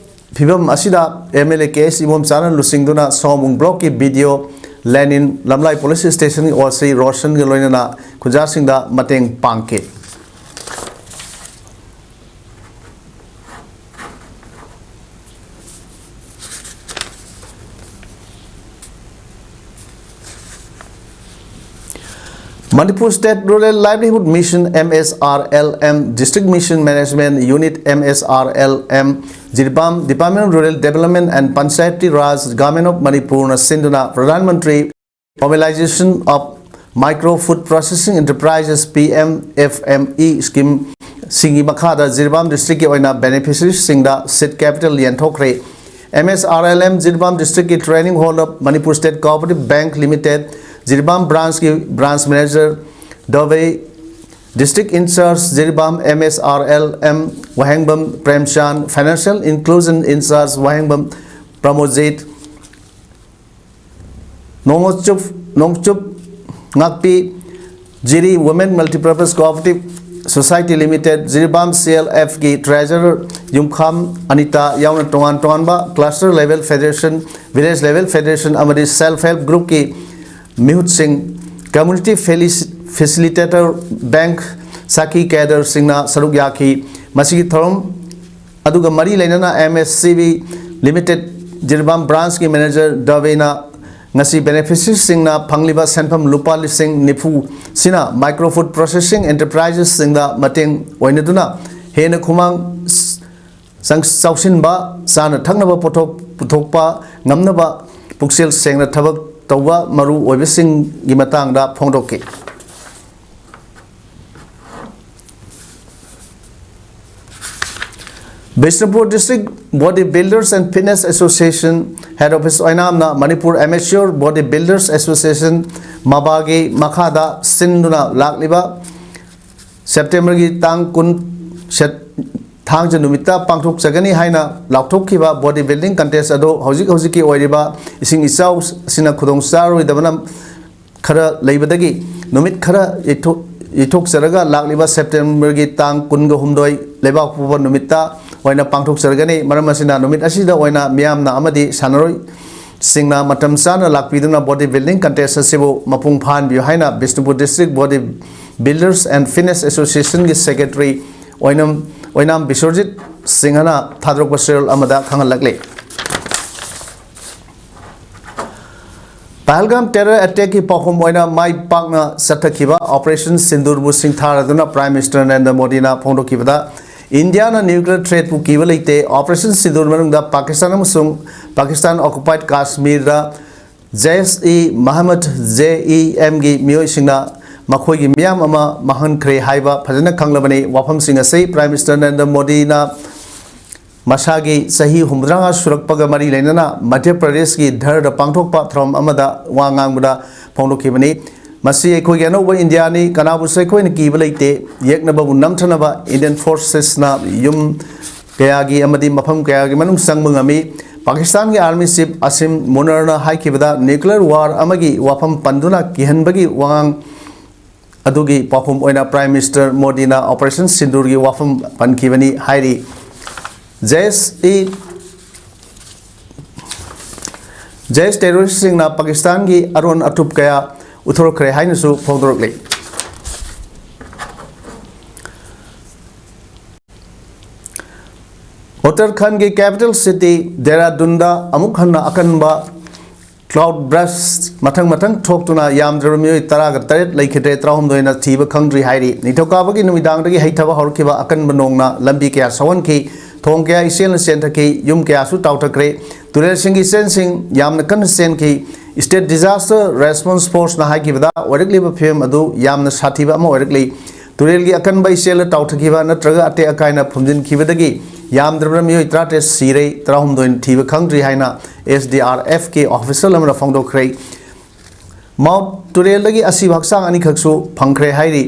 ꯐꯤꯕꯝ ꯑꯁꯤꯗ M L A K S ꯏꯕꯣꯝꯆꯥꯅ ꯂꯨꯆꯤꯡꯗꯨꯅ ꯁꯑꯣꯝꯕꯨꯡ ꯕ꯭ꯂꯣꯛꯀꯤ ꯕꯤ ꯗꯤ ꯑꯣ ꯂꯦꯅꯤꯟ, ꯂꯝꯂꯥꯏ ꯄꯨꯂꯤꯁ ꯁ꯭ꯇꯦꯁꯟꯒꯤ ꯑꯣ ꯁꯤ ꯔꯣꯁꯟꯒ ꯂꯣꯏꯅꯅ ꯈꯨꯟꯖꯥꯁꯤꯡꯗ ꯃꯇꯦꯡ ꯄꯥꯡꯈꯤ꯫ Manipur State Rural Livelihood Mission, M S R L M, District Mission Management Unit, M S R L M, Jiribam, Department of Rural Development and Panchayati Raj, Government of Manipur ꯅ ꯁꯤꯟꯗꯨꯅ Pradhan Mantri Formalization of Micro Food Processing Enterprises, P M F M E scheme ꯁꯤꯡꯒꯤ ꯃꯈꯥꯗ ꯖꯤꯔꯤꯕꯥꯝ ꯗꯤꯁꯇ꯭ꯔꯤꯛꯀꯤ ꯑꯣꯏꯅ ꯕꯦꯅꯤꯐꯤꯁꯔꯤꯁꯤꯡꯗ ꯁꯤꯗ capital ꯌꯦꯟꯊꯣꯛꯈ꯭ꯔꯦ꯫ M S R L M Jiribam ꯗꯤꯁꯇ꯭ꯔꯤꯛꯀꯤ training hall of Manipur State Cooperative Bank Limited, Jiribam ꯕ꯭ꯔꯥꯟꯁꯀꯤ branch manager Dubey, district incharge Jiribam M S R L M Wahengbam Premchand, financial inclusion incharge Wahengbam Pramojit, ꯅꯣꯡꯆꯨꯞ, ꯅꯣꯡꯆꯨꯞ ꯉꯥꯛꯄꯤ, ꯖꯤꯔꯤ Women Multipurpose Cooperative Society Limited, Jiribam C L F ꯀꯤ treasurer ꯌꯨꯝꯈꯥꯝ Anita ꯌꯥꯎꯅ ꯇꯣꯉꯥꯟ ꯇꯣꯉꯥꯟꯕ cluster level federation, village level federation ꯑꯃꯗꯤ self help group ꯀꯤ ꯃꯤꯍꯨꯠꯁꯤꯡ, community facilitator, bank ꯁꯥꯈꯤ cadre ꯁꯤꯡꯅ ꯁꯔꯨꯛ ꯌꯥꯈꯤ꯫ ꯃꯁꯤꯒꯤ ꯊꯧꯔꯝ ꯑꯗꯨꯒ ꯃꯔꯤ ꯂꯩꯅꯅ M S C B Limited Jiribam ꯕ꯭ꯔꯥꯟꯁꯀꯤ ꯃꯦꯅꯦꯖꯔ ꯗꯕꯦꯅ ꯉꯁꯤ ꯕꯦꯅꯤꯐꯤꯁꯔꯤꯁꯤꯡꯅ ꯐꯪꯂꯤꯕ ꯁꯦꯟꯐꯝ ꯂꯨꯄꯥ ꯂꯤꯁꯤꯡ ꯅꯤꯐꯨ ꯁꯤꯅ ꯃꯥꯏꯀ꯭ꯔꯣ ꯐꯨꯗ ꯄ꯭ꯔꯣꯁꯦꯁꯤꯡ ꯑꯦꯟꯇꯔꯄ꯭ꯔꯥꯏꯖꯦꯁꯁꯤꯡꯗ ꯃꯇꯦꯡ ꯑꯣꯏꯅꯗꯨꯅ ꯍꯦꯟꯅ ꯈꯨꯃꯥꯡ ꯆꯪ-, ꯆꯥꯎꯁꯤꯟꯕ, ꯆꯥꯅ ꯊꯛꯅꯕ ꯄꯣꯠꯊꯣꯛ ꯄꯨꯊꯣꯛꯄ ꯉꯝꯅꯕ ꯄꯨꯛꯆꯦꯜ ꯁꯦꯡꯅ ꯊꯕꯛ ꯇꯧꯕ ꯃꯔꯨ ꯑꯣꯏꯕꯁꯤꯡꯒꯤ ꯃꯇꯥꯡꯗ ꯐꯣꯡꯗꯣꯛꯈꯤ꯫ Bishnupur District Body Builders and Fitness Association Head Office ꯑꯣꯏꯅꯥꯝꯅ Manipur amateur body builders association, ꯃꯕꯥꯒꯤ ꯃꯈꯥꯗ ꯁꯤꯟꯗꯨꯅ ꯂꯥꯛꯂꯤꯕ ꯁꯦꯞꯇꯦꯝꯕꯔꯒꯤ ꯇꯥꯡ ꯀꯨꯟ, ꯁꯦꯠ-, ꯊꯥꯡꯖ ꯅꯨꯃꯤꯠꯇ ꯄꯥꯡꯊꯣꯛꯆꯒꯅꯤ ꯍꯥꯏꯅ ꯂꯥꯎꯊꯣꯛꯈꯤꯕ ꯕꯣꯗꯤ ꯕꯤꯜꯗꯤꯡ ꯀꯟꯇꯦꯁ ꯑꯗꯨ ꯍꯧꯖꯤꯛ ꯍꯧꯖꯤꯛꯀꯤ ꯑꯣꯏꯔꯤꯕ ꯏꯁꯤꯡ ꯏꯆꯥꯎ ꯑꯁꯤꯅ ꯈꯨꯗꯣꯡ ꯆꯥꯔꯣꯏꯗꯕꯅ ꯈꯔ ꯂꯩꯕꯗꯒꯤ ꯅꯨꯃꯤꯠ ꯈꯔ ꯌꯩꯊꯣꯛ-, ꯌꯩꯊꯣꯛꯆꯔꯒ ꯂꯥꯛꯂꯤꯕ ꯁꯦꯞꯇꯦꯝꯕꯔꯒꯤ ꯇꯥꯡ ꯀꯨꯟꯒ ꯍꯨꯝꯗꯣꯏ ꯂꯩꯕꯥꯛꯄꯣꯛꯄ ꯅꯨꯃꯤꯠꯇ ꯑꯣꯏꯅ ꯄꯥꯡꯊꯣꯛꯆꯔꯒꯅꯤ꯫ ꯃꯔꯝ ꯑꯁꯤꯅ ꯅꯨꯃꯤꯠ ꯑꯁꯤꯗ ꯑꯣꯏꯅ ꯃꯤꯌꯥꯝꯅ ꯑꯃꯗꯤ ꯁꯥꯟꯅꯔꯣꯏꯁꯤꯡꯅ ꯃꯇꯝ ꯆꯥꯅ ꯂꯥꯛꯄꯤꯗꯨꯅ ꯕꯣꯗꯤ ꯕꯤꯜꯗꯤꯡ ꯀꯟꯇꯦꯁ ꯑꯁꯤꯕꯨ ꯃꯄꯨꯡ ꯐꯥꯍꯟꯕꯤꯌꯨ ꯍꯥꯏꯅ Bishnupur district body builders and fitness ꯑꯦꯁꯣꯁꯤꯌꯦꯁꯟꯒꯤ ꯁꯦꯀ꯭ꯔꯦꯇꯔꯤ ꯑꯣꯏꯅꯝ, ꯑꯣꯏꯅꯥꯝ ꯕꯤꯁ꯭ꯋꯔꯖꯤꯠ ꯁꯤꯡꯍꯅ ꯊꯥꯗꯣꯔꯛꯄ ꯆꯦꯔꯣꯜ ꯑꯃꯗ ꯈꯪꯍꯜꯂꯛꯂꯤ꯫ ꯄꯍꯜꯒꯥꯝ ꯇꯦꯔꯔ ꯑꯦꯇꯦꯛꯀꯤ ꯄꯥꯎꯈꯨꯝ ꯑꯣꯏꯅ ꯃꯥꯏ ꯄꯥꯛꯅ ꯆꯠꯊꯈꯤꯕ ꯑꯣꯄꯔꯦꯁꯟ ꯁꯤꯟꯗꯨꯔꯕꯨ ꯁꯤꯡꯊꯥꯔꯗꯨꯅ ꯄ꯭ꯔꯥꯏꯝ ꯃꯤꯅꯤꯁꯇꯔ ꯅꯔꯦꯟꯗ꯭ꯔ ꯃꯣꯗꯤꯅ ꯐꯣꯡꯗꯣꯛꯈꯤꯕꯗ, ꯏꯟꯗꯤꯌꯥꯅ ꯅ꯭ꯌꯨꯀ꯭ꯂꯤꯌꯔ ꯊ꯭ꯔꯦꯠꯄꯨ ꯀꯤꯕ ꯂꯩꯇꯦ, ꯑꯣꯄꯔꯦꯁꯟ ꯁꯤꯟꯗꯨꯔ ꯃꯅꯨꯡꯗ ꯄꯥꯀꯤꯁꯇꯥꯟ ꯑꯃꯁꯨꯡ ꯄꯥꯀꯤꯁꯇꯥꯟ ꯑꯣꯀꯨꯄꯥꯏꯗ ꯀꯥꯁꯃꯤꯔꯗ ꯖꯩꯁ ꯏ ꯃꯍꯝꯃꯗ, ꯖꯦ ꯏ ꯑꯦꯝꯒꯤ ꯃꯤꯑꯣꯏꯁꯤꯡꯅ ꯃꯈꯣꯏꯒꯤ ꯃꯤꯌꯥꯝ ꯑꯃ ꯃꯥꯡꯍꯟꯈ꯭ꯔꯦ ꯍꯥꯏꯕ ꯐꯖꯅ ꯈꯪꯂꯕꯅꯤ꯫ ꯋꯥꯐꯝꯁꯤꯡ ꯑꯁꯤ ꯄ꯭ꯔꯥꯏꯝ ꯃꯤꯅꯤꯁꯇꯔ ꯅꯔꯦꯟꯗ꯭ꯔ ꯃꯣꯗꯤꯅ ꯃꯁꯥꯒꯤ ꯆꯍꯤ ꯍꯨꯝꯐꯨꯇꯔꯥꯃꯉꯥ ꯁꯨꯔꯛꯄꯒ ꯃꯔꯤ ꯂꯩꯅꯅ ꯃꯙ꯭ꯌ ꯄ꯭ꯔꯗꯦꯁꯀꯤ ꯙꯔꯗ ꯄꯥꯡꯊꯣꯛꯄ ꯊꯧꯔꯝ ꯑꯃꯗ ꯋꯥ ꯉꯥꯡꯕꯗ ꯐꯣꯡꯗꯣꯛꯈꯤꯕꯅꯤ꯫ ꯃꯁꯤ ꯑꯩꯈꯣꯏꯒꯤ ꯑꯅꯧꯕ ꯏꯟꯗꯤꯌꯥꯅꯤ, ꯀꯅꯥꯕꯨꯁꯨ ꯑꯩꯈꯣꯏꯅ ꯀꯤꯕ ꯂꯩꯇꯦ꯫ ꯌꯦꯛꯅꯕꯕꯨ ꯅꯝꯊꯅꯕ ꯏꯟꯗꯤꯌꯟ ꯐꯣꯔꯁꯦꯁꯅ ꯌꯨꯝ ꯀꯌꯥꯒꯤ ꯑꯃꯗꯤ ꯃꯐꯝ ꯀꯌꯥꯒꯤ ꯃꯅꯨꯡ ꯆꯪꯕ ꯉꯝꯃꯤ꯫ ꯄꯥꯀꯤꯁꯇꯥꯟꯒꯤ ꯑꯥꯔꯃꯤ ꯆꯤꯐ ꯑꯁꯤꯝ ꯃꯨꯅꯔꯅ ꯍꯥꯏꯈꯤꯕꯗ, ꯅ꯭ꯌꯨꯀ꯭ꯂꯤꯌꯔ ꯋꯥꯔ ꯑꯃꯒꯤ ꯋꯥꯐꯝ ꯄꯟꯗꯨꯅ ꯀꯤꯍꯟꯕꯒꯤ ꯋꯥꯉꯥꯡ ꯑꯗꯨꯒꯤ ꯄꯥꯎꯈꯨꯝ ꯑꯣꯏꯅ ꯄ꯭ꯔꯥꯏꯝ ꯃꯤꯅꯤꯁꯇꯔ ꯃꯣꯗꯤꯅ ꯑꯣꯄꯔꯦꯁꯟ ꯁꯤꯟꯗꯨꯔꯒꯤ ꯋꯥꯐꯝ ꯄꯟꯈꯤꯕꯅꯤ ꯍꯥꯏꯔꯤ꯫ ꯖꯩꯁ ꯏ, ꯖꯩꯁ ꯇꯦꯔꯣꯔꯤꯁꯁꯤꯡꯅ ꯄꯥꯀꯤꯁꯇꯥꯟꯒꯤ ꯑꯔꯣꯟ ꯑꯊꯨꯞ ꯀꯌꯥ ꯎꯠꯊꯣꯔꯛꯈ꯭ꯔꯦ ꯍꯥꯏꯅꯁꯨ ꯐꯣꯡꯗꯣꯔꯛꯂꯤ꯫ ꯎꯠꯇꯔꯈꯟꯒꯤ capital city ꯗꯦꯔꯥꯗꯨꯟꯗ ꯑꯃꯨꯛ ꯍꯟꯅ ꯑꯀꯟꯕ cloud burst ꯃꯊꯪ ꯃꯊꯪ ꯊꯣꯛꯇꯨꯅ ꯌꯥꯝꯗ꯭ꯔꯕ ꯃꯤꯑꯣꯏ ꯇꯔꯥꯒ ꯇꯔꯦꯠ ꯂꯩꯈꯤꯗ꯭ꯔꯦ, ꯇꯔꯥꯍꯨꯝꯗꯣꯏꯅ ꯊꯤꯕ ꯈꯪꯗ꯭ꯔꯤ ꯍꯥꯏꯔꯤ꯫ ꯅꯤꯡꯊꯧꯀꯥꯕꯒꯤ ꯅꯨꯃꯤꯗꯥꯡꯗꯒꯤ ꯍꯩꯊꯕ ꯍꯧꯔꯛꯈꯤꯕ ꯑꯀꯟꯕ ꯅꯣꯡꯅ ꯂꯝꯕꯤ ꯀꯌꯥ ꯁꯧꯍꯟꯈꯤ, ꯊꯣꯡ ꯀꯌꯥ ꯏꯆꯦꯜꯅ ꯆꯦꯟꯊꯈꯤ, ꯌꯨꯝ ꯀꯌꯥꯁꯨ ꯇꯥꯎꯊꯈ꯭ꯔꯦ꯫ ꯇꯨꯔꯦꯜꯁꯤꯡꯒꯤ ꯏꯆꯦꯜꯁꯤꯡ ꯌꯥꯝꯅ ꯀꯟꯅ ꯆꯦꯟꯈꯤ꯫ State Disaster Response Force ꯅ ꯍꯥꯏꯈꯤꯕꯗ, ꯑꯣꯏꯔꯛꯂꯤꯕ ꯐꯤꯕꯝ ꯑꯗꯨ ꯌꯥꯝꯅ ꯁꯥꯊꯤꯕ ꯑꯃ ꯑꯣꯏꯔꯛꯂꯤ꯫ ꯇꯨꯔꯦꯜꯒꯤ ꯑꯀꯟꯕ ꯏꯆꯦꯜꯗ ꯇꯥꯎꯊꯈꯤꯕ ꯅꯠꯇ꯭ꯔꯒ ꯑꯇꯦꯛ ꯑꯀꯥꯏꯅ ꯐꯨꯝꯖꯤꯟꯈꯤꯕꯗꯒꯤ ꯌꯥꯝꯗ꯭ꯔꯕꯗ ꯃꯤꯑꯣꯏ ꯇꯔꯥꯇꯔꯦꯠ ꯁꯤꯔꯦ, ꯇꯔꯥꯍꯨꯝꯗꯣꯏꯅ ꯊꯤꯕ ꯈꯪꯗ꯭ꯔꯤ ꯍꯥꯏꯅ S D R F ꯀꯤ official ꯑꯃꯅ ꯐꯣꯡꯗꯣꯛꯈ꯭ꯔꯦ꯫ ꯃꯥꯎꯠ ꯇꯨꯔꯦꯜꯗꯒꯤ ꯑꯁꯤꯕ ꯍꯛꯆꯥꯡ ꯑꯅꯤꯈꯛꯁꯨ ꯐꯪꯈ꯭ꯔꯦ ꯍꯥꯏꯔꯤ꯫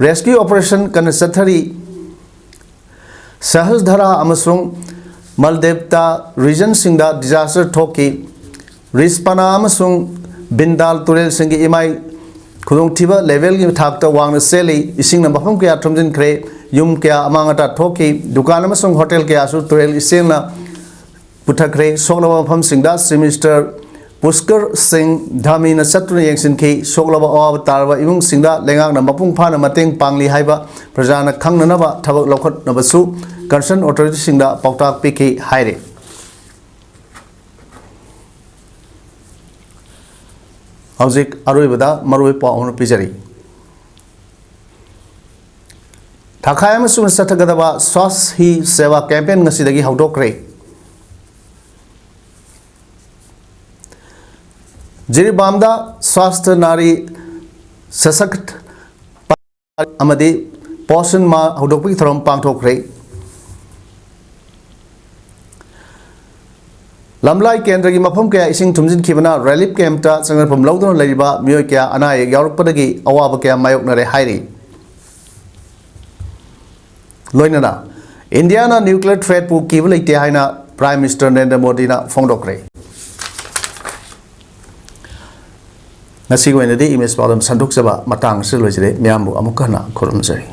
Rescue operation ꯀꯟꯅ ꯆꯠꯊꯔꯤ꯫ ꯁꯍꯖꯙꯔꯥ ꯑꯃꯁꯨꯡ ꯃꯜꯗꯦꯞꯇꯥ regionꯁꯤꯡꯗ disaster ꯊꯣꯛꯈꯤ꯫ ꯔꯤꯁꯄꯥꯅꯥ ꯑꯃꯁꯨꯡ ꯕꯤꯟꯗꯥꯜ ꯇꯨꯔꯦꯜꯁꯤꯡꯒꯤ ꯏꯃꯥꯏ ꯈꯨꯗꯣꯡꯊꯤꯕ levelꯒꯤ ꯊꯥꯛꯇ ꯋꯥꯡꯅ ꯆꯦꯜꯂꯤ꯫ ꯏꯁꯤꯡꯅ ꯃꯐꯝ ꯀꯌꯥ ꯊꯨꯝꯖꯤꯟꯈ꯭ꯔꯦ꯫ ꯌꯨꯝ ꯀꯌꯥ ꯑꯃꯥꯡ ꯑꯇꯥ ꯊꯣꯛꯈꯤ꯫ ꯗꯨꯀꯥꯟ ꯑꯃꯁꯨꯡ ꯍꯣꯇꯦꯜ ꯀꯌꯥꯁꯨ ꯇꯨꯔꯦꯜ ꯏꯆꯦꯜꯅ ꯄꯨꯊꯈ꯭ꯔꯦ꯫ ꯁꯣꯛꯂꯕ ꯃꯐꯝꯁꯤꯡꯗ Chief Minister ꯄꯨꯁꯀꯔ ꯁꯤꯡ ꯙꯥꯃꯤꯅ ꯆꯠꯇꯨꯅ ꯌꯦꯡꯁꯤꯟꯈꯤ꯫ ꯁꯣꯛꯂꯕ ꯑꯋꯥꯕ ꯇꯥꯔꯕ ꯏꯃꯨꯡꯁꯤꯡꯗ ꯂꯩꯉꯥꯛꯅ ꯃꯄꯨꯡ ꯐꯥꯅ ꯃꯇꯦꯡ ꯄꯥꯡꯂꯤ ꯍꯥꯏꯕ ꯄ꯭ꯔꯖꯥꯅ ꯈꯪꯅꯅꯕ ꯊꯕꯛ ꯂꯧꯈꯠꯅꯕꯁꯨ concern authorityꯁꯤꯡꯗ ꯄꯥꯎꯇꯥꯛ ꯄꯤꯈꯤ ꯍꯥꯏꯔꯤ꯫ ꯍꯧꯖꯤꯛ ꯑꯔꯣꯏꯕꯗ ꯃꯔꯨꯑꯣꯏꯕ ꯄꯥꯎ ꯑꯃ ꯄꯤꯖꯔꯤ꯫ ꯊꯥꯈꯥꯏ ꯑꯃꯁꯨꯡ ꯆꯠꯊꯒꯗꯕ Swasth Hi Seva campaign ꯉꯁꯤꯗꯒꯤ ꯍꯧꯗꯣꯛꯈ꯭ꯔꯦ꯫ ꯖꯤꯔꯤꯕꯥꯝꯗ Swasth Nari Sashakt ꯑꯃꯗꯤ Poshan Ma ꯍꯧꯗꯣꯛꯄꯒꯤ ꯊꯧꯔꯝ ꯄꯥꯡꯊꯣꯛꯈ꯭ꯔꯦ꯫ ꯂꯝꯂꯥꯏ ꯀꯦꯟꯗ꯭ꯔꯒꯤ ꯃꯐꯝ ꯀꯌꯥ ꯏꯁꯤꯡ ꯊꯨꯝꯖꯤꯟꯈꯤꯕꯅ relief campꯇ ꯆꯪꯖꯐꯝ ꯂꯧꯗꯨꯅ ꯂꯩꯔꯤꯕ ꯃꯤꯑꯣꯏ ꯀꯌꯥ ꯑꯅꯥ ꯑꯌꯦꯛ ꯌꯥꯎꯔꯛꯄꯗꯒꯤ ꯑꯋꯥꯕ ꯀꯌꯥ ꯃꯥꯌꯣꯛꯅꯔꯦ ꯍꯥꯏꯔꯤ꯫ ꯂꯣꯏꯅꯅ ꯏꯟꯗꯤꯌꯥꯅ nuclear threatꯄꯨ ꯀꯤꯕ ꯂꯩꯇꯦ ꯍꯥꯏꯅ Prime Minister ꯅꯔꯦꯟꯗ꯭ꯔ ꯃꯣꯗꯤꯅ ꯐꯣꯡꯗꯣꯛꯈ꯭ꯔꯦ꯫ ꯉꯁꯤꯒꯤ ꯑꯣꯏꯅꯗꯤ ꯏꯪꯂꯤꯁ ꯄꯥꯎꯗꯝ ꯁꯟꯗꯣꯛꯆꯕ ꯃꯇꯥꯡ ꯑꯁꯤꯗ ꯂꯣꯏꯖꯔꯦ꯫ ꯃꯤꯌꯥꯝꯕꯨ ꯑꯃꯨꯛ ꯍꯟꯅ ꯈꯨꯔꯨꯝꯖꯔꯤ꯫